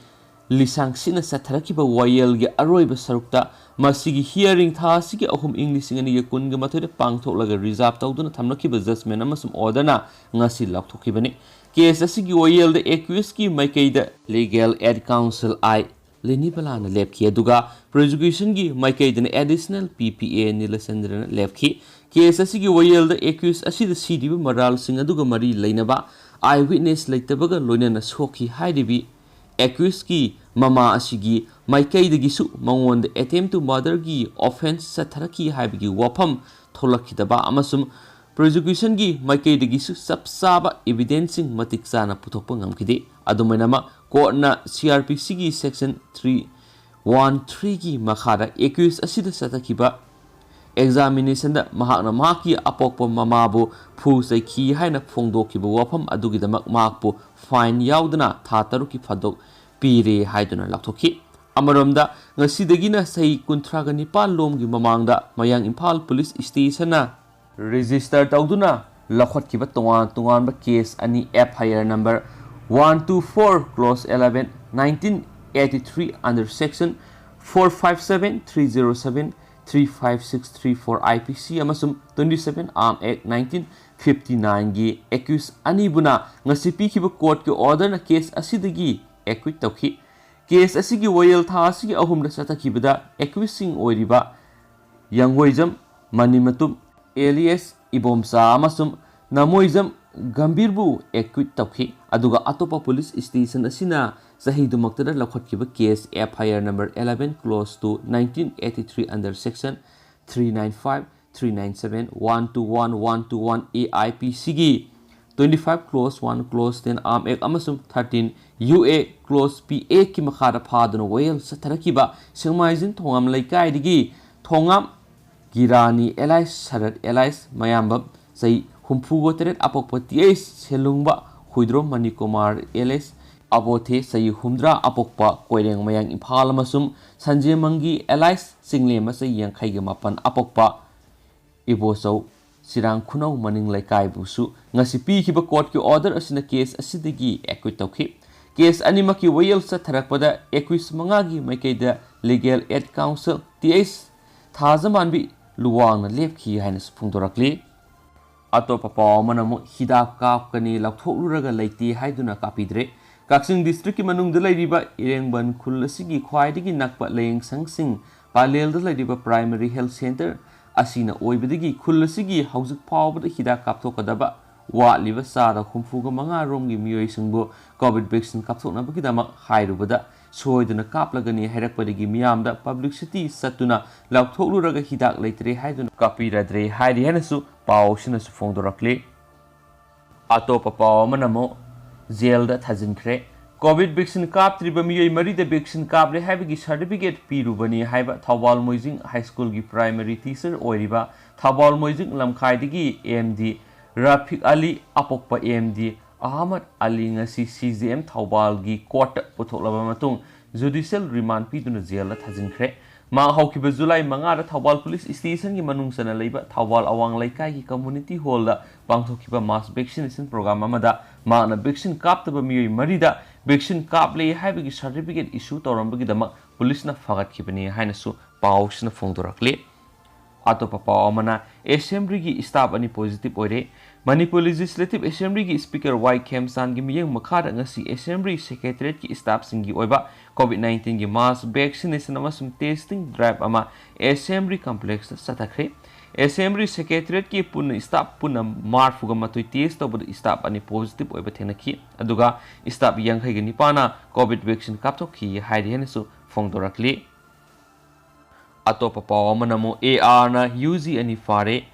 ꯂꯤꯁꯥꯡꯁꯤꯠꯅ ꯆꯠꯊꯔꯛꯈꯤꯕ ꯋꯥꯌꯦꯜꯒꯤ ꯑꯔꯣꯏꯕ ꯁꯔꯨꯛꯇ ꯃꯁꯤꯒꯤ ꯍꯤꯌꯥꯔꯤꯡ ꯊꯥ ꯑꯁꯤꯒꯤ ꯑꯍꯨꯝ, ꯏꯪ ꯂꯤꯁꯤꯡ ꯑꯅꯤꯒ ꯀꯨꯟꯒ ꯃꯥꯊꯣꯏꯗ ꯄꯥꯡꯊꯣꯛꯂꯒ ꯔꯤꯖꯥꯔꯚ ꯇꯧꯗꯨꯅ ꯊꯝꯂꯛꯈꯤꯕ ꯖꯖꯃꯦꯟ ꯑꯃꯁꯨꯡ ꯑꯣꯔꯗꯔꯅ ꯉꯁꯤ ꯂꯥꯎꯊꯣꯛꯈꯤꯕꯅꯤ꯫ ꯀꯦꯁ ꯑꯁꯤꯒꯤ ꯋꯥꯌꯦꯜꯗ ꯑꯦꯀ꯭ꯌꯨꯁꯀꯤ ꯃꯥꯏꯀꯩꯗ ꯂꯤꯒꯦꯜ ꯑꯦꯗ ꯀꯥꯎꯟꯁꯤꯜ ꯑꯥꯏ ꯂꯤꯅꯤꯕꯂꯥꯅ ꯂꯦꯞꯈꯤ, ꯑꯗꯨꯒ ꯄ꯭ꯔꯣꯁꯤꯀ꯭ꯌꯨꯁꯟꯒꯤ ꯃꯥꯏꯀꯩꯗꯅ ꯑꯦꯗꯤꯁꯅꯦꯜ ꯄꯤ ꯄꯤ ꯑꯦ ꯅꯤꯂꯆꯟꯗ꯭ꯔꯅ ꯂꯦꯞꯈꯤ꯫ ꯀꯦꯁ ꯑꯁꯤꯒꯤ ꯋꯥꯌꯦꯜꯗ ꯑꯦꯀ꯭ꯌꯨꯁ ꯑꯁꯤꯗ ꯁꯤꯔꯤꯕ ꯃꯔꯥꯜꯁꯤꯡ ꯑꯗꯨꯒ ꯃꯔꯤ ꯂꯩꯅꯕ ꯑꯥꯏ ꯋꯤꯠꯅꯦꯁ ꯂꯩꯇꯕꯒ ꯂꯣꯏꯅꯅ ꯁꯣꯛꯈꯤ ꯍꯥꯏꯔꯤꯕꯤ ꯑꯦꯀ꯭ꯌꯨꯁꯀꯤ ꯃꯃꯥ ꯑꯁꯤꯒꯤ ꯃꯥꯏꯀꯩꯗꯒꯤꯁꯨ ꯃꯉꯣꯟꯗ ꯑꯦꯇꯦꯝ ꯇꯨ ꯃꯔꯗꯔꯒꯤ ꯑꯣꯐꯦꯟꯁ ꯆꯠꯊꯔꯛꯈꯤ ꯍꯥꯏꯕꯒꯤ ꯋꯥꯐꯝ ꯊꯣꯛꯂꯛꯈꯤꯗꯕ ꯑꯃꯁꯨꯡ ꯄ꯭ꯔꯣꯁꯤꯀ꯭ꯌꯨꯁꯟꯒꯤ ꯃꯥꯏꯀꯩꯗꯒꯤꯁꯨ ꯆꯞ ꯆꯥꯕ ꯏꯕꯤꯗꯦꯟꯁꯁꯤꯡ ꯃꯇꯤꯛ ꯆꯥꯅ ꯄꯨꯊꯣꯛꯄ ꯉꯝꯈꯤꯗꯦ꯫ ꯑꯗꯨꯝ ꯑꯣꯏꯅꯃꯛ, ꯀꯣꯔꯠꯅ ꯁꯤ ꯑꯥꯔ ꯄꯤ ꯁꯤꯒꯤ ꯁꯦꯛꯁꯟ ꯊ꯭ꯔꯤ ꯋꯥꯟ ꯊ꯭ꯔꯤꯒꯤ ꯃꯈꯥꯗ ꯑꯦꯀ꯭ꯌꯨꯁ ꯑꯁꯤꯗ ꯆꯠꯊꯈꯤꯕ ꯑꯦꯛꯖꯥꯃꯤꯅꯦꯁꯟꯗ ꯃꯍꯥꯛꯅ ꯃꯍꯥꯛꯀꯤ ꯑꯄꯣꯛꯄ ꯃꯃꯥꯕꯨ ꯐꯨ ꯆꯩꯈꯤ ꯍꯥꯏꯅ ꯐꯣꯡꯗꯣꯛꯈꯤꯕ ꯋꯥꯐꯝ ꯑꯗꯨꯒꯤꯗꯃꯛ ꯃꯍꯥꯛꯄꯨ ꯐꯥꯏꯟ ꯌꯥꯎꯗꯅ ꯊꯥ ꯇꯔꯨꯛꯀꯤ ꯐꯥꯗꯣꯛ ꯄꯤꯔꯦ ꯍꯥꯏꯗꯨꯅ ꯂꯥꯎꯊꯣꯛꯈꯤ꯫ ꯑꯃꯔꯣꯝꯗ, ꯉꯁꯤꯗꯒꯤꯅ ꯆꯍꯤ ꯀꯨꯟꯊ꯭ꯔꯥꯒ ꯅꯤꯄꯥꯟ ꯂꯣꯝꯒꯤ ꯃꯃꯥꯡꯗ ꯃꯌꯥꯡ ꯏꯝꯐꯥꯜ ꯄꯨꯂꯤꯁ ꯁ꯭ꯇꯦꯁꯟꯅ ꯔꯦꯖꯤꯁꯇꯔ ꯇꯧꯗꯨꯅ ꯂꯧꯈꯠꯈꯤꯕ ꯇꯣꯉꯥꯟ ꯇꯣꯉꯥꯟꯕ ꯀꯦꯁ ꯑꯅꯤ, F I R number one two four close eleven, nineteen eighty three under section four five seven, three zero seven, three five six three four I P C ꯑꯃꯁꯨꯡ twenty seven Arm Act nineteen fifty nine ꯒꯤ accused ꯑꯅꯤꯕꯨꯅ ꯉꯁꯤ ꯄꯤꯈꯤꯕ courtꯀꯤ orderꯅ case ꯑꯁꯤꯗꯒꯤ acquit ꯇꯧꯈꯤ꯫ Case ꯑꯁꯤꯒꯤ ꯋꯥꯌꯦꯜ ꯊꯥ ꯑꯁꯤꯒꯤ ꯑꯍꯨꯝꯗ ꯆꯠꯊꯈꯤꯕꯗ accused ꯁꯤꯡ ꯑꯣꯏꯔꯤꯕ ꯌꯥꯡꯒꯣꯏꯖꯝ ꯃꯅꯤꯃꯇꯨꯝ alias ꯏꯕꯣꯝꯆꯥ ꯑꯃꯁꯨꯡ ꯅꯃꯣꯏꯖꯝ ꯒꯝꯚꯤꯔꯕꯨ acquit ꯇꯧꯈꯤ꯫ ꯑꯗꯨꯒ ꯑꯇꯣꯞꯄ police station ꯑꯁꯤꯅ ꯆꯍꯤꯗꯨꯃꯛꯇꯗ ꯂꯧꯈꯠꯈꯤꯕ case F I R number eleven clause two nineteen eighty three under section three nine five, three nine seven, one two one, one two one A I P C ꯒꯤ twenty five clause one, clause ten Arm Act ꯑꯃꯁꯨꯡ thirteen U A clause P A ꯀꯤ ꯃꯈꯥꯗ ꯐꯥꯗꯨꯅ ꯋꯥꯌꯦꯜ ꯆꯠꯊꯔꯛꯈꯤꯕ ꯁꯦꯛꯃꯥꯏꯖꯤꯡ ꯊꯣꯉꯥꯝ ꯂꯩꯀꯥꯏꯗꯒꯤ ꯊꯣꯉꯥꯝ ꯒꯤꯔꯥꯅꯤ alias ꯁꯔꯠ alias ꯃꯌꯥꯝꯕꯝ ꯆꯍꯤ ꯍꯨꯝꯐꯨꯒ ꯇꯔꯦꯠ ꯑꯄꯣꯛꯄ T H ꯁꯦꯂꯨꯡꯕ Huidrom Manikumar alias ꯑꯕꯣꯊꯦ ꯆꯍꯤ ꯍꯨꯝꯗ꯭ꯔꯥ ꯑꯄꯣꯛꯄ ꯀꯣꯏꯔꯦꯡ ꯃꯌꯥꯡ ꯏꯝꯐꯥꯜ ꯑꯃꯁꯨꯡ ꯁꯟꯖꯦꯃꯪꯒꯤ alias ꯆꯤꯡꯂꯦꯝꯕ ꯆꯍꯤ ꯌꯥꯡꯈꯩꯒ ꯃꯥꯄꯟ ꯑꯄꯣꯛꯄ ꯏꯕꯣꯆꯧ ꯆꯤꯔꯥꯡ ꯈꯨꯅꯧ ꯃꯅꯤꯡ ꯂꯩꯀꯥꯏꯕꯨꯁꯨ ꯉꯁꯤ ꯄꯤꯈꯤꯕ courtꯀꯤ order ꯑꯁꯤꯅ case ꯑꯁꯤꯗꯒꯤ acquit ꯇꯧꯈꯤ꯫ Case ꯑꯅꯤꯃꯛꯀꯤ ꯋꯥꯌꯦꯜ ꯆꯠꯊꯔꯛꯄꯗ accused ꯃꯉꯥꯒꯤ ꯃꯥꯏꯀꯩꯗ legal aid counsel T H ꯊꯥꯖꯃꯥꯟꯕꯤ ꯂꯨꯋꯥꯡꯅ ꯂꯦꯞꯈꯤ ꯍꯥꯏꯅꯁꯨ ꯐꯣꯡꯗꯣꯔꯛꯂꯤ꯫ ꯑꯇꯣꯞꯄ ꯄꯥꯎ ꯑꯃꯅ ꯑꯃꯨꯛ ꯍꯤꯗꯥꯛ ꯀꯥꯞꯀꯅꯤ ꯂꯧꯊꯣꯛꯂꯨꯔꯒ ꯂꯩꯇꯦ ꯍꯥꯏꯗꯨꯅ ꯀꯥꯞꯄꯤꯗ꯭ꯔꯦ꯫ ꯀꯛꯆꯤꯡ districtꯀꯤ ꯃꯅꯨꯡꯗ ꯂꯩꯔꯤꯕ ꯏꯔꯦꯡꯕꯟ ꯈꯨꯜ ꯑꯁꯤꯒꯤ ꯈ꯭ꯋꯥꯏꯗꯒꯤ ꯅꯛꯄ ꯂꯥꯌꯦꯡꯁꯪꯁꯤꯡ ꯄꯂꯦꯜꯗ ꯂꯩꯔꯤꯕ primary health centre ꯑꯁꯤꯅ ꯑꯣꯏꯕꯗꯒꯤ ꯈꯨꯜ ꯑꯁꯤꯒꯤ ꯍꯧꯖꯤꯛ ꯐꯥꯎꯕꯗ ꯍꯤꯗꯥꯛ ꯀꯥꯞꯊꯣꯛꯀꯗꯕ ꯋꯥꯠꯂꯤꯕ ꯆꯥꯗ ꯍꯨꯝꯐꯨꯒ ꯃꯉꯥ ꯔꯣꯝꯒꯤ ꯃꯤꯑꯣꯏꯁꯤꯡꯕꯨ COVID vaccine ꯀꯥꯞꯊꯣꯛꯅꯕꯒꯤꯗꯃꯛ ꯍꯥꯏꯔꯨꯕꯗ ꯁꯣꯏꯗꯅ ꯀꯥꯞꯂꯒꯅꯤ ꯍꯥꯏꯔꯛꯄꯗꯒꯤ ꯃꯤꯌꯥꯝꯗ publicity ꯆꯠꯇꯨꯅ ꯂꯧꯊꯣꯛꯂꯨꯔꯒ ꯍꯤꯗꯥꯛ ꯂꯩꯇ꯭ꯔꯦ ꯍꯥꯏꯗꯨꯅ ꯀꯥꯞꯄꯤꯔꯗ꯭ꯔꯦ ꯍꯥꯏꯔꯤ ꯍꯥꯏꯅꯁꯨ ꯄꯥꯎꯁꯤꯅꯁꯨ ꯐꯣꯡꯗꯣꯔꯛꯂꯤ꯫ ꯑꯇꯣꯞꯄ ꯄꯥꯎ ꯑꯃꯅ ꯑꯃꯨꯛ ꯖꯦꯜꯗ ꯊꯥꯖꯤꯟꯈ꯭ꯔꯦ꯫ COVID vaccine ꯀꯥꯞꯇ꯭ꯔꯤꯕ ꯃꯤꯑꯣꯏ ꯃꯔꯤꯗ vaccine ꯀꯥꯞꯂꯦ ꯍꯥꯏꯕꯒꯤ certificate ꯄꯤꯔꯨꯕꯅꯤ ꯍꯥꯏꯕ ꯊꯧꯕꯥꯜ ꯃꯣꯏꯖꯤꯡ high schoolꯒꯤ primary teacher ꯑꯣꯏꯔꯤꯕ ꯊꯧꯕꯥꯜ ꯃꯣꯏꯖꯤꯡ ꯂꯝꯈꯥꯏꯗꯒꯤ M D ꯔꯥꯐꯤꯛ ꯑꯂꯤ ꯑꯄꯣꯛꯄ M D ꯑꯍꯃꯗ ꯑꯂꯤ ꯉꯁꯤ C J M ꯊꯧꯕꯥꯜꯒꯤ courtꯇ ꯄꯨꯊꯣꯛꯂꯕ ꯃꯇꯨꯡ judicial remand ꯄꯤꯗꯨꯅ ꯖꯦꯜꯗ ꯊꯥꯖꯤꯟꯈ꯭ꯔꯦ꯫ ꯃꯍꯥꯛ ꯍꯧꯈꯤꯕ ꯖꯨꯂꯥꯏ ꯃꯉꯥꯗ ꯊꯧꯕꯥꯜ police stationꯒꯤ ꯃꯅꯨꯡ ꯆꯟꯅ ꯂꯩꯕ ꯊꯧꯕꯥꯜ ꯑꯋꯥꯡ ꯂꯩꯀꯥꯏꯒꯤ community hallꯗ ꯄꯥꯡꯊꯣꯛꯈꯤꯕ mass vaccination program ꯑꯃꯗ ꯃꯍꯥꯛꯅ vaccine ꯀꯥꯞꯇꯕ ꯃꯤꯑꯣꯏ ꯃꯔꯤꯗ ꯚꯦꯛꯁꯤꯟ ꯀꯥꯞꯂꯦ ꯍꯥꯏꯕꯒꯤ ꯁꯥꯔꯇꯤꯐꯤꯀꯦꯠ ꯏꯁꯨ ꯇꯧꯔꯝꯕꯒꯤꯗꯃꯛ ꯄꯨꯂꯤꯁꯅ ꯐꯥꯒꯠꯈꯤꯕꯅꯤ ꯍꯥꯏꯅꯁꯨ ꯄꯥꯎꯁꯤꯅ ꯐꯣꯡꯗꯣꯔꯛꯂꯤ꯫ ꯑꯇꯣꯞꯄ ꯄꯥꯎ ꯑꯃꯅ, ꯑꯦꯁꯦꯝꯕ꯭ꯂꯤꯒꯤ ꯁ꯭ꯇꯥꯐ ꯑꯅꯤ ꯄꯣꯖꯤꯇꯤꯚ ꯑꯣꯏꯔꯦ꯫ ꯃꯅꯤꯄꯨꯔ ꯂꯦꯖꯤꯁꯂꯦꯇꯤꯚ ꯑꯦꯁꯦꯝꯕ꯭ꯂꯤꯒꯤ ꯁ꯭ꯄꯤꯀꯔ ꯋꯥꯏ ꯈꯦꯝꯆꯥꯟꯒꯤ ꯃꯤꯠꯌꯦꯡ ꯃꯈꯥꯗ ꯉꯁꯤ ꯑꯦꯁꯦꯝꯕ꯭ꯂꯤ ꯁꯦꯀ꯭ꯔꯦꯇꯔꯤꯌꯦꯠꯀꯤ ꯁ꯭ꯇꯥꯐꯁꯤꯡꯒꯤ ꯑꯣꯏꯕ ꯀꯣꯚꯤꯗ ꯅꯥꯏꯟꯇꯤꯟꯒꯤ ꯃꯥꯁ ꯚꯦꯛꯁꯤꯅꯦꯁꯟ ꯑꯃꯁꯨꯡ ꯇꯦꯁꯇꯤꯡ ꯗ꯭ꯔꯥꯏꯚ ꯑꯃ ꯑꯦꯁꯦꯝꯕ꯭ꯂꯤ ꯀꯝꯄ꯭ꯂꯦꯛꯁꯇ ꯆꯠꯊꯈ꯭ꯔꯦ꯫ ꯑꯦꯁꯦꯝꯕ꯭ꯂꯤ ꯁꯦꯀ꯭ꯔꯦꯇꯔꯤꯌꯦꯠꯀꯤ ꯄꯨꯟꯅ ꯁ꯭ꯇꯥꯐ ꯄꯨꯟꯅ ꯃꯔꯤꯐꯨꯒ ꯃꯥꯊꯣꯏ ꯇꯦꯁ ꯇꯧꯕꯗ ꯁ꯭ꯇꯥꯐ ꯑꯅꯤ ꯄꯣꯖꯤꯇꯤꯚ ꯑꯣꯏꯕ ꯊꯦꯡꯅꯈꯤ, ꯑꯗꯨꯒ ꯁ꯭ꯇꯥꯐ ꯌꯥꯡꯈꯩꯒ ꯅꯤꯄꯥꯟꯅ ꯀꯣꯚꯤꯗ ꯚꯦꯛꯁꯤꯟ ꯀꯥꯞꯊꯣꯛꯈꯤ ꯍꯥꯏꯔꯤ ꯍꯥꯏꯅꯁꯨ ꯐꯣꯡꯗꯣꯔꯛꯂꯤ꯫ ꯑꯇꯣꯞꯄ ꯄꯥꯎ ꯑꯃꯅ ꯑꯃꯨꯛ ꯑꯦ ꯑꯥꯔꯅ ꯌꯨ ꯖꯤ ꯑꯅꯤ ꯐꯥꯔꯦ꯫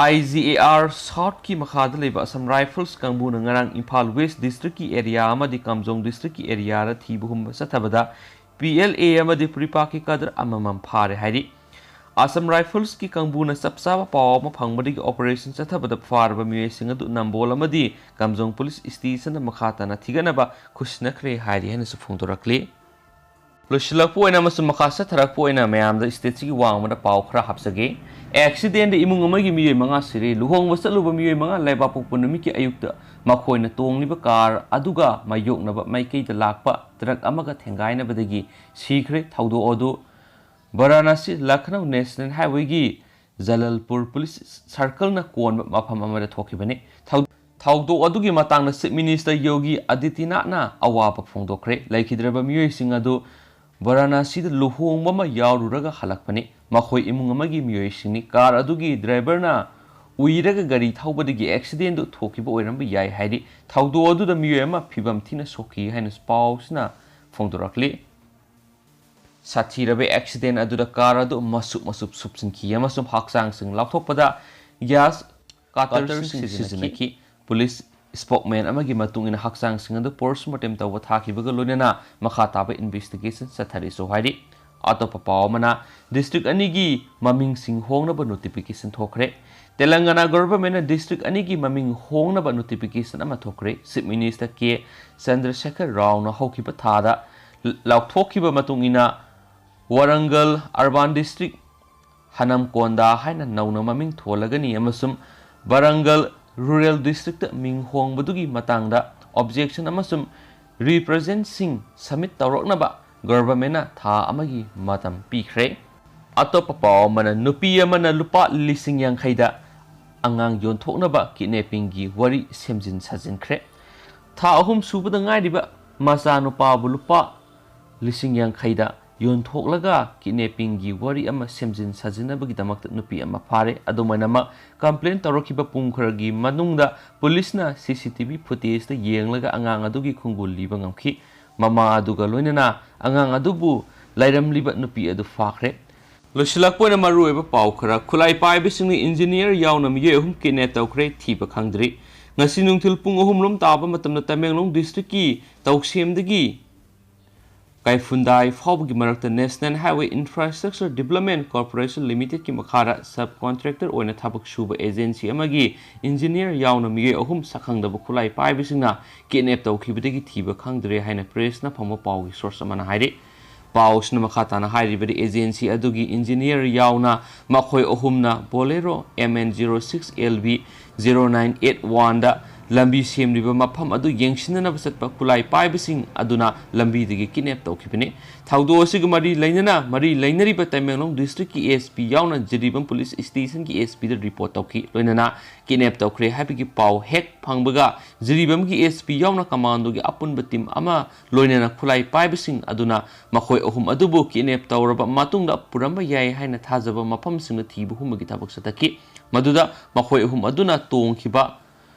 ꯑꯥꯏ ꯖꯤ ꯑꯦ ꯑꯥꯔ ꯁꯥꯎꯠꯀꯤ ꯃꯈꯥꯗ ꯂꯩꯕ ꯑꯁꯥꯝ ꯔꯥꯏꯐꯜꯁ ꯀꯥꯡꯕꯨꯅ ꯉꯔꯥꯡ ꯏꯝꯐꯥꯜ ꯋꯦꯁ ꯗꯤꯁꯇ꯭ꯔꯤꯛꯀꯤ ꯑꯦꯔꯤꯌꯥ ꯑꯃꯗꯤ ꯀꯥꯝꯖꯣꯡ ꯗꯤꯁꯇ꯭ꯔꯤꯛꯀꯤ ꯑꯦꯔꯤꯌꯥꯗ ꯊꯤꯕ ꯍꯨꯝꯕ ꯆꯠꯊꯕꯗ ꯄꯤ ꯑꯦꯜ ꯑꯦ ꯑꯃꯗꯤ ꯄ꯭ꯔꯤꯄꯥꯛꯀꯤ ꯀꯥꯗꯔ ꯑꯃꯃꯝ ꯐꯥꯔꯦ ꯍꯥꯏꯔꯤ꯫ ꯑꯁꯥꯝ ꯔꯥꯏꯐꯜꯁꯀꯤ ꯀꯥꯡꯕꯨꯅ ꯆꯞ ꯆꯥꯕ ꯄꯥꯎ ꯑꯃ ꯐꯪꯕꯗꯒꯤ ꯑꯣꯄꯔꯦꯁꯟ ꯆꯠꯊꯕꯗ ꯐꯥꯔꯕ ꯃꯤꯑꯣꯏꯁꯤꯡ ꯑꯗꯨ ꯅꯝꯕꯣꯜ ꯑꯃꯗꯤ ꯀꯥꯝꯖꯣꯡ ꯄꯨꯂꯤꯁ ꯁ꯭ꯇꯦꯁꯟꯗ ꯃꯈꯥ ꯇꯥꯅ ꯊꯤꯒꯠꯅꯕ ꯈꯨꯠꯁꯤꯟꯅꯈ꯭ꯔꯦ ꯍꯥꯏꯔꯤ ꯍꯥꯏꯅꯁꯨ ꯐꯣꯡꯗꯣꯔꯛꯂꯤ꯫ ꯂꯣꯏꯁꯤꯜꯂꯛꯄ ꯑꯣꯏꯅ ꯑꯃꯁꯨꯡ ꯃꯈꯥ ꯆꯠꯊꯔꯛꯄ ꯑꯣꯏꯅ ꯃꯌꯥꯝꯗ ꯁ꯭ꯇꯦꯠꯁꯤꯒꯤ ꯋꯥꯡꯃꯗ ꯄꯥꯎ ꯈꯔ ꯍꯥꯞꯆꯒꯦ꯫ ꯑꯦꯛꯁꯤꯗꯦꯟꯗ ꯏꯃꯨꯡ ꯑꯃꯒꯤ ꯃꯤꯑꯣꯏ ꯃꯉꯥ ꯁꯤꯔꯦ꯫ ꯂꯨꯍꯣꯡꯕ ꯆꯠꯂꯨꯕ ꯃꯤꯑꯣꯏ ꯃꯉꯥ ꯂꯩꯕꯥꯛꯄꯣꯛꯄ ꯅꯨꯃꯤꯠꯀꯤ ꯑꯌꯨꯛꯇ ꯃꯈꯣꯏꯅ ꯇꯣꯡꯂꯤꯕ ꯀꯥꯔ ꯑꯗꯨꯒ ꯃꯥꯌꯣꯛꯅꯕ ꯃꯥꯏꯀꯩꯗ ꯂꯥꯛꯄ ꯇ꯭ꯔꯛ ꯑꯃꯒ ꯊꯦꯡꯒꯥꯏꯅꯕꯗꯒꯤ ꯁꯤꯈ꯭ꯔꯦ꯫ ꯊꯧꯗꯣꯛ ꯑꯗꯨ ꯚꯥꯔꯥꯅꯥꯁꯤ ꯂꯈꯅꯧ ꯅꯦꯁꯅꯦꯜ ꯍꯥꯏꯋꯦꯒꯤ ꯖꯂꯜꯄꯨꯔ ꯄꯨꯂꯤꯁ ꯁꯔꯀꯜꯅ ꯀꯣꯟꯕ ꯃꯐꯝ ꯑꯃꯗ ꯊꯣꯛꯈꯤꯕꯅꯤ꯫ ꯊꯧ-, ꯊꯧꯗꯣꯛ ꯑꯗꯨꯒꯤ ꯃꯇꯥꯡꯗ ꯆꯤꯐ ꯃꯤꯅꯤꯁꯇꯔ ꯌꯣꯒꯤ ꯑꯥꯗꯤꯇꯤꯅꯥꯊꯅ ꯑꯋꯥꯕ ꯐꯣꯡꯗꯣꯛꯈ꯭ꯔꯦ꯫ ꯂꯩꯈꯤꯗ꯭ꯔꯕ ꯃꯤꯑꯣꯏꯁꯤꯡ ꯑꯗꯨ ꯚꯥꯔꯥꯅꯥꯁꯤꯗ ꯂꯨꯍꯣꯡꯕ ꯑꯃ ꯌꯥꯎꯔꯨꯔꯒ ꯍꯜꯂꯛꯄꯅꯤ꯫ ꯃꯈꯣꯏ ꯏꯃꯨꯡ ꯑꯃꯒꯤ ꯃꯤꯑꯣꯏꯁꯤꯡꯅꯤ꯫ ꯀꯥꯔ ꯑꯗꯨꯒꯤ ꯗ꯭ꯔꯥꯏꯚꯔꯅ ꯎꯏꯔꯒ ꯒꯥꯔꯤ ꯊꯧꯕꯗꯒꯤ ꯑꯦꯛꯁꯤꯗꯦꯟꯗꯨ ꯊꯣꯛꯈꯤꯕ ꯑꯣꯏꯔꯝꯕ ꯌꯥꯏ ꯍꯥꯏꯔꯤ꯫ ꯊꯧꯗꯣꯛ ꯑꯗꯨꯗ ꯃꯤꯑꯣꯏ ꯑꯃ ꯐꯤꯕꯝ ꯊꯤꯅ ꯁꯣꯛꯈꯤ ꯍꯥꯏꯅꯁꯨ ꯄꯥꯎꯁꯤꯅ ꯐꯣꯡꯗꯣꯔꯛꯂꯤ꯫ ꯁꯥꯊꯤꯔꯕ ꯑꯦꯛꯁꯤꯗꯦꯟ ꯑꯗꯨꯗ ꯀꯥꯔ ꯑꯗꯨ ꯃꯁꯨꯞ ꯃꯁꯨꯞ ꯁꯨꯞꯆꯤꯟꯈꯤ ꯑꯃꯁꯨꯡ ꯍꯛꯆꯥꯡꯁꯤꯡ ꯂꯥꯎꯊꯣꯛꯄꯗ ꯒ꯭ꯌꯥꯁ ꯀꯥꯇꯔꯁꯤꯡ ꯀꯥꯇꯔꯁꯤꯡ ꯁꯤꯖꯤꯟꯅꯈꯤ꯫ ꯁꯤꯖꯤꯟꯅꯈꯤ꯫ ꯄꯨꯂꯤꯁ ꯁ꯭ꯄꯣꯛꯃꯦꯟ ꯑꯃꯒꯤ ꯃꯇꯨꯡ ꯏꯟꯅ ꯍꯛꯆꯥꯡꯁꯤꯡ ꯑꯗꯨ ꯄꯣꯁꯃꯣꯔꯇꯦꯝ ꯇꯧꯕ ꯊꯥꯈꯤꯕꯒ ꯂꯣꯏꯅꯅ ꯃꯈꯥ ꯇꯥꯕ ꯏꯟꯚꯦꯁꯇꯤꯒꯦꯁꯟ ꯆꯠꯊꯔꯤꯁꯨ ꯍꯥꯏꯔꯤ꯫ ꯑꯇꯣꯞꯄ ꯄꯥꯎ ꯑꯃꯅ, ꯗꯤꯁꯇ꯭ꯔꯤꯛ ꯑꯅꯤꯒꯤ ꯃꯃꯤꯡꯁꯤꯡ ꯍꯣꯡꯅꯕ ꯅꯣꯇꯤꯐꯤꯀꯦꯁꯟ ꯊꯣꯛꯈ꯭ꯔꯦ꯫ ꯇꯦꯂꯪꯒꯥꯅꯥ ꯒꯣꯚꯔꯟꯃꯦꯟꯠꯅ ꯗꯤꯁꯇ꯭ꯔꯤꯛ ꯑꯅꯤꯒꯤ ꯃꯃꯤꯡ ꯍꯣꯡꯅꯕ ꯅꯣꯇꯤꯐꯤꯀꯦꯁꯟ ꯑꯃ ꯊꯣꯛꯈ꯭ꯔꯦ꯫ ꯆꯤꯐ ꯃꯤꯅꯤꯁꯇꯔ ꯀꯦ ꯆꯟꯗ꯭ꯔꯁꯦꯈꯔ ꯔꯥꯎꯅ ꯍꯧꯈꯤꯕ ꯊꯥꯗ ꯂꯥꯎꯊꯣꯛꯈꯤꯕ ꯃꯇꯨꯡ ꯏꯟꯅ ꯋꯥꯔꯪꯒꯜ ꯑꯔꯕꯥꯟ ꯗꯤꯁꯇ꯭ꯔꯤꯛ ꯍꯅꯝꯀꯣꯟꯗꯥ ꯍꯥꯏꯅ ꯅꯧꯅ ꯃꯃꯤꯡ ꯊꯣꯜꯂꯒꯅꯤ ꯑꯃꯁꯨꯡ ꯋꯥꯔꯪꯒꯜ ꯔꯨꯔꯦꯜ ꯗꯤꯁꯇ꯭ꯔꯤꯛꯇ ꯃꯤꯡ ꯍꯣꯡꯕꯗꯨꯒꯤ ꯃꯇꯥꯡꯗ ꯑꯣꯕꯖꯦꯛꯁꯟ ꯑꯃꯁꯨꯡ ꯔꯤꯄ꯭ꯔꯖꯦꯟꯁꯤꯡ ꯁꯕꯃꯤꯠ ꯇꯧꯔꯛꯅꯕ ꯒꯚꯔꯟꯃꯦꯟꯠꯅ ꯊꯥ ꯑꯃꯒꯤ ꯃꯇꯝ ꯄꯤꯈ꯭ꯔꯦ꯫ ꯑꯇꯣꯞꯄ ꯄꯥꯎ ꯑꯃꯅ, ꯅꯨꯄꯤ ꯑꯃꯅ ꯂꯨꯄꯥ ꯂꯤꯁꯤꯡ ꯌꯥꯡꯈꯩꯗ ꯑꯉꯥꯡ ꯌꯣꯟꯊꯣꯛꯅꯕ ꯀꯤꯗꯅꯦꯄꯤꯡꯒꯤ ꯋꯥꯔꯤ ꯁꯦꯝꯖꯤꯟ ꯁꯥꯖꯤꯟꯈ꯭ꯔꯦ꯫ ꯊꯥ ꯑꯍꯨꯝ ꯁꯨꯕꯗ ꯉꯥꯏꯔꯤꯕ ꯃꯆꯥꯅꯨꯄꯥꯕꯨ ꯂꯨꯄꯥ ꯂꯤꯁꯤꯡ ꯌꯥꯡꯈꯩꯗ ꯌꯣꯟꯊꯣꯛꯂꯒ ꯀꯤꯗꯅꯦꯄꯤꯡꯒꯤ ꯋꯥꯔꯤ ꯑꯃ ꯁꯦꯝꯖꯤꯟ ꯁꯥꯖꯤꯟꯅꯕꯒꯤꯗꯃꯛꯇ ꯅꯨꯄꯤ ꯑꯃ ꯐꯥꯔꯦ꯫ ꯑꯗꯨꯃꯥꯏꯅꯃꯛ ꯀꯝꯄ꯭ꯂꯦꯟ ꯇꯧꯔꯛꯈꯤꯕ ꯄꯨꯡ ꯈꯔꯒꯤ ꯃꯅꯨꯡꯗ ꯄꯨꯂꯤꯁꯅ ꯁꯤ ꯁꯤ ꯇꯤ ꯚꯤ ꯐꯨꯇꯦꯖꯇ ꯌꯦꯡꯂꯒ ꯑꯉꯥꯡ ꯑꯗꯨꯒꯤ ꯈꯣꯡꯒꯨꯜ ꯂꯤꯕ ꯉꯝꯈꯤ꯫ ꯃꯃꯥ ꯑꯗꯨꯒ ꯂꯣꯏꯅꯅ ꯑꯉꯥꯡ ꯑꯗꯨꯕꯨ ꯂꯩꯔꯝꯂꯤꯕ ꯅꯨꯄꯤ ꯑꯗꯨ ꯐꯥꯈ꯭ꯔꯦ꯫ ꯂꯣꯏꯁꯤꯜꯂꯛꯄ ꯑꯣꯏꯅ ꯃꯔꯨꯑꯣꯏꯕ ꯄꯥꯎ ꯈꯔ꯫ ꯈꯨꯠꯂꯥꯏ ꯄꯥꯏꯕꯁꯤꯡꯅ ꯏꯟꯖꯤꯅꯤꯌꯔ ꯌꯥꯎꯅ ꯃꯤꯑꯣꯏ ꯑꯍꯨꯝ ꯀꯤꯗꯅꯦꯞ ꯇꯧꯈ꯭ꯔꯦ, ꯊꯤꯕ ꯈꯪꯗ꯭ꯔꯤ꯫ ꯉꯁꯤ ꯅꯨꯡꯊꯤꯜ ꯄꯨꯡ ꯑꯍꯨꯝ ꯂꯣꯝ ꯇꯥꯕ ꯃꯇꯝꯗ ꯇꯃꯦꯡꯂꯣꯡ ꯗꯤꯁꯇ꯭ꯔꯤꯛꯀꯤ ꯇꯧꯁꯦꯝꯗꯒꯤ ꯀꯥꯏꯐꯨꯟꯗꯥꯏ ꯐꯥꯎꯕꯒꯤ ꯃꯔꯛꯇ ꯅꯦꯁꯅꯦꯜ ꯍꯥꯏꯋꯦ ꯏꯟꯐ꯭ꯔꯥꯁ꯭ꯇ꯭ꯔꯛꯆꯔ ꯗꯤꯕꯂꯞꯃꯦꯟꯠ ꯀꯣꯔꯄꯣꯔꯦꯁꯟ ꯂꯤꯃꯤꯇꯦꯗꯀꯤ ꯃꯈꯥꯗ ꯁꯕ ꯀꯣꯟꯇ꯭ꯔꯦꯛꯇꯔ ꯑꯣꯏꯅ ꯊꯕꯛ ꯁꯨꯕ ꯑꯦꯖꯦꯟꯁꯤ ꯑꯃꯒꯤ ꯏꯟꯖꯤꯅꯤꯌꯔ ꯌꯥꯎꯅ ꯃꯤꯑꯣꯏ ꯑꯍꯨꯝ ꯁꯛꯈꯪꯗꯕ ꯈꯨꯠꯂꯥꯏ ꯄꯥꯏꯕꯁꯤꯡꯅ ꯀꯤꯗꯅꯦꯞ ꯇꯧꯈꯤꯕꯗꯒꯤ ꯊꯤꯕ ꯈꯪꯗ꯭ꯔꯦ ꯍꯥꯏꯅ ꯄ꯭ꯔꯦꯁꯅ ꯐꯪꯕ ꯄꯥꯎꯒꯤ ꯁꯣꯔꯁ ꯑꯃꯅ ꯍꯥꯏꯔꯤ꯫ ꯄꯥꯎꯁꯤꯅ ꯃꯈꯥ ꯇꯥꯅ ꯍꯥꯏꯔꯤꯕꯗꯤ, ꯑꯦꯖꯦꯟꯁꯤ ꯑꯗꯨꯒꯤ ꯏꯟꯖꯤꯅꯤꯌꯔ ꯌꯥꯎꯅ ꯃꯈꯣꯏ ꯑꯍꯨꯝꯅ Bolero M N zero six L V zero nine eight one ꯗ ꯂꯝꯕꯤ ꯁꯦꯝꯂꯤꯕ ꯃꯐꯝ ꯑꯗꯨ ꯌꯦꯡꯁꯤꯟꯅꯅꯕ ꯆꯠꯄ ꯈꯨꯠꯂꯥꯏ ꯄꯥꯏꯕꯁꯤꯡ ꯑꯗꯨꯅ ꯂꯝꯕꯤꯗꯒꯤ ꯀꯤꯗꯅꯦꯞ ꯇꯧꯈꯤꯕꯅꯤ꯫ ꯊꯧꯗꯣꯛ ꯑꯁꯤꯒ ꯃꯔꯤ ꯂꯩꯅꯅ, ꯃꯔꯤ ꯂꯩꯅꯔꯤꯕ ꯇꯃꯦꯡꯂꯣꯡ ꯗꯤꯁꯇ꯭ꯔꯤꯛꯀꯤ ꯑꯦꯁ ꯄꯤ ꯌꯥꯎꯅ ꯖꯤꯔꯤꯕꯥꯝ ꯄꯨꯂꯤꯁ ꯁ꯭ꯇꯦꯁꯟꯒꯤ ꯑꯦꯁ ꯄꯤꯗ ꯔꯤꯄꯣꯔꯠ ꯇꯧꯈꯤ꯫ ꯂꯣꯏꯅꯅ ꯀꯤꯗꯅꯦꯞ ꯇꯧꯈ꯭ꯔꯦ ꯍꯥꯏꯕꯒꯤ ꯄꯥꯎ ꯍꯦꯛ ꯐꯪꯕꯒ ꯖꯤꯔꯤꯕꯥꯝꯒꯤ ꯑꯦꯁ ꯄꯤ ꯌꯥꯎꯅ ꯀꯃꯥꯟꯗꯣꯒꯤ ꯑꯄꯨꯟꯕ ꯇꯤꯝ ꯑꯃ ꯂꯣꯏꯅꯅ ꯈꯨꯠꯂꯥꯏ ꯄꯥꯏꯕꯁꯤꯡ ꯑꯗꯨꯅ ꯃꯈꯣꯏ ꯑꯍꯨꯝ ꯑꯗꯨꯕꯨ ꯀꯤꯗꯅꯦꯞ ꯇꯧꯔꯕ ꯃꯇꯨꯡꯗ ꯄꯨꯔꯝꯕ ꯌꯥꯏ ꯍꯥꯏꯅ ꯊꯥꯖꯕ ꯃꯐꯝꯁꯤꯡꯗ ꯊꯤꯕ ꯍꯨꯝꯕꯒꯤ ꯊꯕꯛ ꯆꯠꯊꯈꯤ꯫ ꯃꯗꯨꯗ ꯃꯈꯣꯏ ꯑꯍꯨꯝ ꯑꯗꯨꯅ ꯇꯣꯡꯈꯤꯕ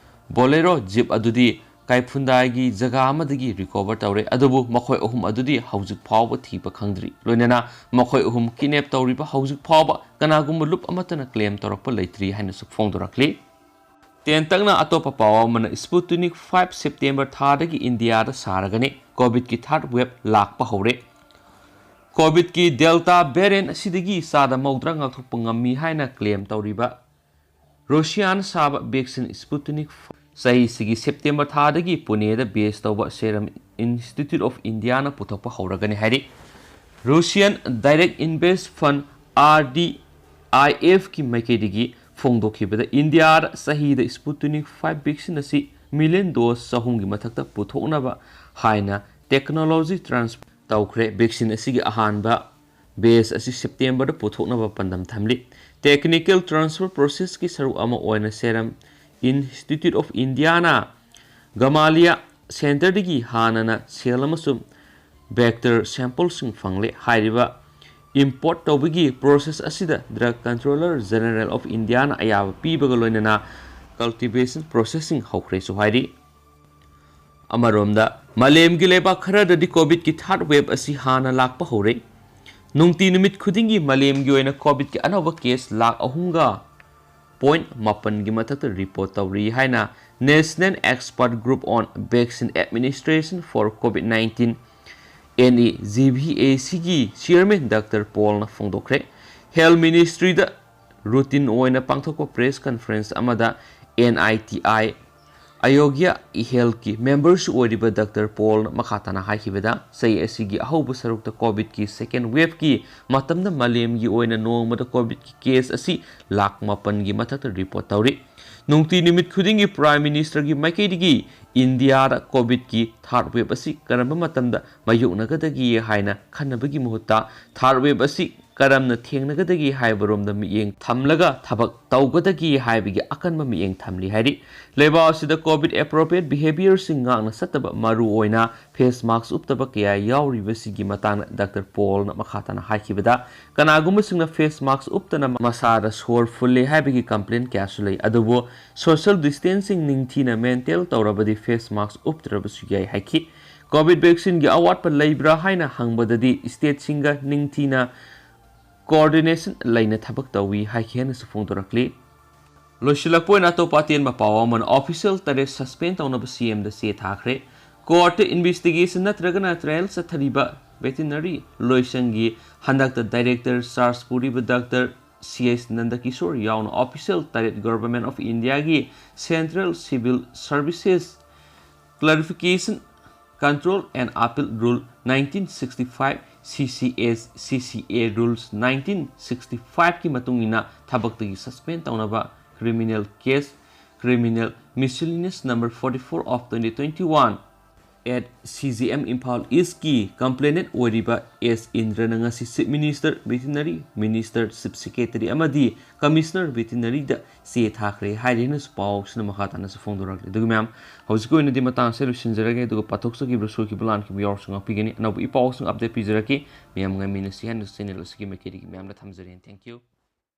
ꯕꯣꯂꯦꯔꯣ ꯖꯤꯞ ꯑꯗꯨꯗꯤ ꯀꯥꯏꯐꯨꯟꯗꯥꯏꯒꯤ ꯖꯒꯥ ꯑꯃꯗꯒꯤ ꯔꯤꯀꯣꯚꯔ ꯇꯧꯔꯦ, ꯑꯗꯨꯕꯨ ꯃꯈꯣꯏ ꯑꯍꯨꯝ ꯑꯗꯨꯗꯤ ꯍꯧꯖꯤꯛ ꯐꯥꯎꯕ ꯊꯤꯕ ꯈꯪꯗ꯭ꯔꯤ꯫ ꯂꯣꯏꯅꯅ ꯃꯈꯣꯏ ꯑꯍꯨꯝ ꯀꯤꯗꯅꯦꯞ ꯇꯧꯔꯤꯕ ꯍꯧꯖꯤꯛ ꯐꯥꯎꯕ ꯀꯅꯥꯒꯨꯝꯕ ꯂꯨꯞ ꯑꯃꯠꯇꯅ ꯀ꯭ꯂꯦꯝ ꯇꯧꯔꯛꯄ ꯂꯩꯇ꯭ꯔꯤ ꯍꯥꯏꯅꯁꯨ ꯐꯣꯡꯗꯣꯔꯛꯂꯤ꯫ ꯇꯦꯟꯇꯛꯅ ꯑꯇꯣꯞꯄ ꯄꯥꯎ ꯑꯃꯅ, ꯁ꯭ꯄꯨꯇꯅꯤꯛ ꯐꯥꯏꯚ ꯁꯦꯞꯇꯦꯝꯕꯔ ꯊꯥꯗꯒꯤ ꯏꯟꯗꯤꯌꯥꯗ ꯁꯥꯔꯒꯅꯤ꯫ ꯀꯣꯚꯤꯗꯀꯤ ꯊꯥꯔꯗ ꯋꯦꯕ ꯂꯥꯛꯄ ꯍꯧꯔꯦ꯫ ꯀꯣꯚꯤꯗꯀꯤ ꯗꯦꯜꯇꯥ ꯚꯦꯔꯤꯌꯦꯟꯠ ꯑꯁꯤꯗꯒꯤ ꯆꯥꯗ ꯃꯧꯗ꯭ꯔꯥ ꯉꯥꯛꯊꯣꯛꯄ ꯉꯝꯃꯤ ꯍꯥꯏꯅ ꯀ꯭ꯂꯦꯝ ꯇꯧꯔꯤꯕ ꯔꯨꯁꯤꯌꯥꯅ ꯁꯥꯕ ꯚꯦꯛꯁꯤꯟ ꯁ꯭ꯄꯨꯇꯅꯤꯛ ꯆꯍꯤꯁꯤꯒꯤ ꯁꯦꯞꯇꯦꯝꯕꯔ ꯊꯥꯗꯒꯤ ꯄꯨꯅꯦꯗ ꯕꯦꯖ ꯇꯧꯕ ꯁꯦꯔꯝ ꯏꯟꯁꯇꯤꯇ꯭ꯌꯨꯠ ꯑꯣꯐ ꯏꯟꯗꯤꯌꯥꯅ ꯄꯨꯊꯣꯛꯄ ꯍꯧꯔꯒꯅꯤ ꯍꯥꯏꯔꯤ꯫ Russian direct invest fund, R D I ꯑꯦꯐꯀꯤ ꯃꯥꯏꯀꯩꯗꯒꯤ ꯐꯣꯡꯗꯣꯛꯈꯤꯕꯗ, ꯏꯟꯗꯤꯌꯥꯗ ꯆꯍꯤꯗ ꯁ꯭ꯄꯨꯇꯅꯤꯛ ꯐꯥꯏꯚ ꯚꯦꯛꯁꯤꯟ ꯑꯁꯤ million dose ꯆꯍꯨꯝꯒꯤ ꯃꯊꯛꯇ ꯄꯨꯊꯣꯛꯅꯕ ꯍꯥꯏꯅ technology transfer ꯇꯧꯈ꯭ꯔꯦ꯫ Vaccine ꯑꯁꯤꯒꯤ ꯑꯍꯥꯟꯕ batch ꯑꯁꯤ September ꯗ ꯄꯨꯊꯣꯛꯅꯕ ꯄꯥꯟꯗꯝ ꯊꯝꯂꯤ꯫ Technical transfer process ꯀꯤ ꯁꯔꯨꯛ ꯑꯃ ꯑꯣꯏꯅ Serum Institute of India ꯅ Gamaleya Center ꯗꯒꯤ ꯍꯥꯟꯅꯅ cell ꯑꯃꯁꯨꯡ vector sample ꯁꯤꯡ ꯐꯪꯂꯦ꯫ ꯍꯥꯏꯔꯤꯕ import ꯇꯧꯕꯒꯤ process ꯑꯁꯤꯗ Drug Controller General of India ꯅ ꯑꯌꯥꯕ ꯄꯤꯕꯒ ꯂꯣꯏꯅꯅ cultivation process ꯁꯤꯡ ꯍꯧꯈ꯭ꯔꯦꯁꯨ ꯍꯥꯏꯔꯤ꯫ ꯑꯃꯔꯣꯝꯗ, ꯃꯥꯂꯦꯝꯒꯤ ꯂꯩꯕꯥꯛ ꯈꯔꯗꯗꯤ COVID ꯀꯤ third wave ꯑꯁꯤ ꯍꯥꯟꯅ ꯂꯥꯛꯄ ꯍꯧꯔꯦ꯫ ꯅꯨꯡꯇꯤ ꯅꯨꯃꯤꯠ ꯈꯨꯗꯤꯡꯒꯤ ꯃꯥꯂꯦꯝꯒꯤ ꯑꯣꯏꯅ COVID ꯀꯤ ꯑꯅꯧꯕ case ꯂꯥꯈ ꯑꯍꯨꯝꯒ point ꯃꯥꯄꯟꯒꯤ ꯃꯊꯛꯇ report ꯇꯧꯔꯤ ꯍꯥꯏꯅ National Expert Group on Vaccine Administration for COVID nineteen, N E G V A C ꯒꯤ chairman Doctor Paul ꯅ ꯐꯣꯡꯗꯣꯛꯈ꯭ꯔꯦ꯫ Health Ministry ꯗ routine ꯑꯣꯏꯅ ꯄꯥꯡꯊꯣꯛꯄ press conference ꯑꯃꯗ N I T I Ayogya eHealth ꯀꯤ member ꯁꯨ ꯑꯣꯏꯔꯤꯕ Doctor Paul ꯅ ꯃꯈꯥ ꯇꯥꯅ ꯍꯥꯏꯈꯤꯕꯗ, ꯆꯍꯤ ꯑꯁꯤꯒꯤ ꯑꯍꯧꯕ ꯁꯔꯨꯛꯇ COVID ꯀꯤ second wave ꯀꯤ ꯃꯇꯝꯗ ꯃꯥꯂꯦꯝꯒꯤ ꯑꯣꯏꯅ ꯅꯣꯡꯃꯗ COVID ꯀꯤ case ꯑꯁꯤ ꯂꯥꯈ ꯃꯥꯄꯟꯒꯤ ꯃꯊꯛꯇ report ꯇꯧꯔꯤ꯫ ꯅꯨꯡꯇꯤ ꯅꯨꯃꯤꯠ ꯈꯨꯗꯤꯡꯒꯤ Prime Minister ꯒꯤ ꯃꯥꯏꯀꯩꯗꯒꯤ ꯏꯟꯗꯤꯌꯥꯗ COVID ꯀꯤ third wave ꯑꯁꯤ ꯀꯔꯝꯕ ꯃꯇꯝꯗ ꯃꯥꯌꯣꯛꯅꯒꯗꯒꯦ ꯍꯥꯏꯅ ꯈꯟꯅꯕꯒꯤ ꯃꯍꯨꯠꯇ, third wave ꯑꯁꯤ ꯀꯔꯝꯅ ꯊꯦꯡꯅꯒꯗꯒꯦ ꯍꯥꯏꯕꯔꯣꯝꯗ ꯃꯤꯠꯌꯦꯡ ꯊꯝꯂꯒ ꯊꯕꯛ ꯇꯧꯒꯗꯒꯦ ꯍꯥꯏꯕꯒꯤ ꯑꯀꯟꯕ ꯃꯤꯠꯌꯦꯡ ꯊꯝꯂꯤ ꯍꯥꯏꯔꯤ꯫ ꯂꯩꯕꯥꯛ ꯑꯁꯤꯗ COVID appropriate behavior ꯁꯤꯡ ꯉꯥꯛꯅ ꯆꯠꯇꯕ, ꯃꯔꯨꯑꯣꯏꯅ face mask ꯎꯞꯇꯕ ꯀꯌꯥ ꯌꯥꯎꯔꯤꯕꯁꯤꯒꯤ ꯃꯇꯥꯡꯗ Doctor Paul ꯅ ꯃꯈꯥ ꯇꯥꯅ ꯍꯥꯏꯈꯤꯕꯗ, ꯀꯅꯥꯒꯨꯝꯕꯁꯤꯡꯅ face mask ꯎꯞꯇꯅ ꯃꯁꯥꯗ ꯁꯣꯔ ꯐꯨꯜꯂꯦ ꯍꯥꯏꯕꯒꯤ complaint ꯀꯌꯥꯁꯨ ꯂꯩ, ꯑꯗꯨꯕꯨ social distancing ꯅꯤꯡꯊꯤꯅ maintain ꯇꯧꯔꯕꯗꯤ face mask ꯎꯞꯇ꯭ꯔꯕꯁꯨ ꯌꯥꯏ ꯍꯥꯏꯈꯤ꯫ COVID vaccine ꯒꯤ ꯑꯋꯥꯠꯄ ꯂꯩꯕ꯭ꯔꯥ ꯍꯥꯏꯅ ꯍꯪꯕꯗꯗꯤ, state ꯁꯤꯡꯒ ꯅꯤꯡꯊꯤꯅ coordination ꯂꯩꯅ ꯊꯕꯛ ꯇꯧꯏ ꯍꯥꯏꯈꯤ ꯍꯥꯏꯅꯁꯨ ꯐꯣꯡꯗꯣꯔꯛꯂꯤ꯫ ꯂꯣꯏꯁꯤꯜꯂꯛꯄ ꯑꯣꯏꯅ ꯑꯇꯣꯞꯄ ꯑꯇꯦꯟꯕ ꯄꯥꯎ ꯑꯃꯅ, official ꯇꯔꯦꯠ suspend ꯇꯧꯅꯕ C M ꯗ ꯆꯦ ꯊꯥꯈ꯭ꯔꯦ꯫ Court ꯇ investigation ꯅꯠꯇ꯭ꯔꯒꯅ trial ꯆꯠꯊꯔꯤꯕ veterinary ꯂꯣꯏꯁꯪꯒꯤ ꯍꯟꯗꯛꯇ director charge ꯄꯨꯔꯤꯕ Doctor C H Nandakishore ꯌꯥꯎꯅ official ꯇꯔꯦꯠ Government of India ꯒꯤ Central Civil Services Clarification Control and Appeal Rule nineteen sixty five, C C S, C C A Rules nineteen sixty five ꯀꯤ ꯃꯇꯨꯡ ꯏꯟꯅ ꯊꯕꯛꯇꯒꯤ suspend ꯇꯧꯅꯕ criminal case Criminal Miscellaneous number forty-four of twenty twenty-one at C J M Imphal East ꯀꯤ complainant ꯑꯣꯏꯔꯤꯕ ꯑꯦꯁ ꯏꯟꯗ꯭ꯔꯅ ꯉꯁꯤ Chief Minister, Veterinary, Minister, Chief Secretary ꯑꯃꯗꯤ Commissioner Veterinary ꯗ ꯆꯦ ꯊꯥꯈ꯭ꯔꯦ ꯍꯥꯏꯔꯤ ꯍꯥꯏꯅꯁꯨ ꯄꯥꯎꯁꯤꯅ ꯃꯈꯥ ꯇꯥꯅꯁꯨ ꯐꯣꯡꯗꯣꯔꯛꯂꯤ꯫ ꯑꯗꯨꯒ ꯃꯌꯥꯝ, ꯍꯧꯖꯤꯛꯀꯤ ꯑꯣꯏꯅꯗꯤ ꯃꯇꯥꯡ ꯑꯁꯤꯗ ꯂꯣꯏꯁꯤꯟꯖꯔꯒꯦ꯫ ꯑꯗꯨꯒ ꯄꯥꯊꯣꯛꯆꯈꯤꯕ, ꯁꯣꯏꯈꯤꯕ, ꯂꯥꯟꯈꯤꯕ ꯌꯥꯎꯔꯁꯨ ꯉꯥꯛꯄꯤꯒꯅꯤ꯫ ꯑꯅꯧꯕ ꯏ ꯄꯥꯎꯁꯤꯡ update ꯄꯤꯖꯔꯛꯀꯦ꯫ ꯃꯌꯥꯝ ꯉꯥꯏꯃꯤꯟꯅꯁꯤ ꯍꯥꯏꯅꯁꯨ channel ꯑꯁꯤꯒꯤ ꯃꯥꯏꯀꯩꯗꯒꯤ ꯃꯌꯥꯝꯗ ꯊꯝꯖꯔꯤ꯫ Thank you꯫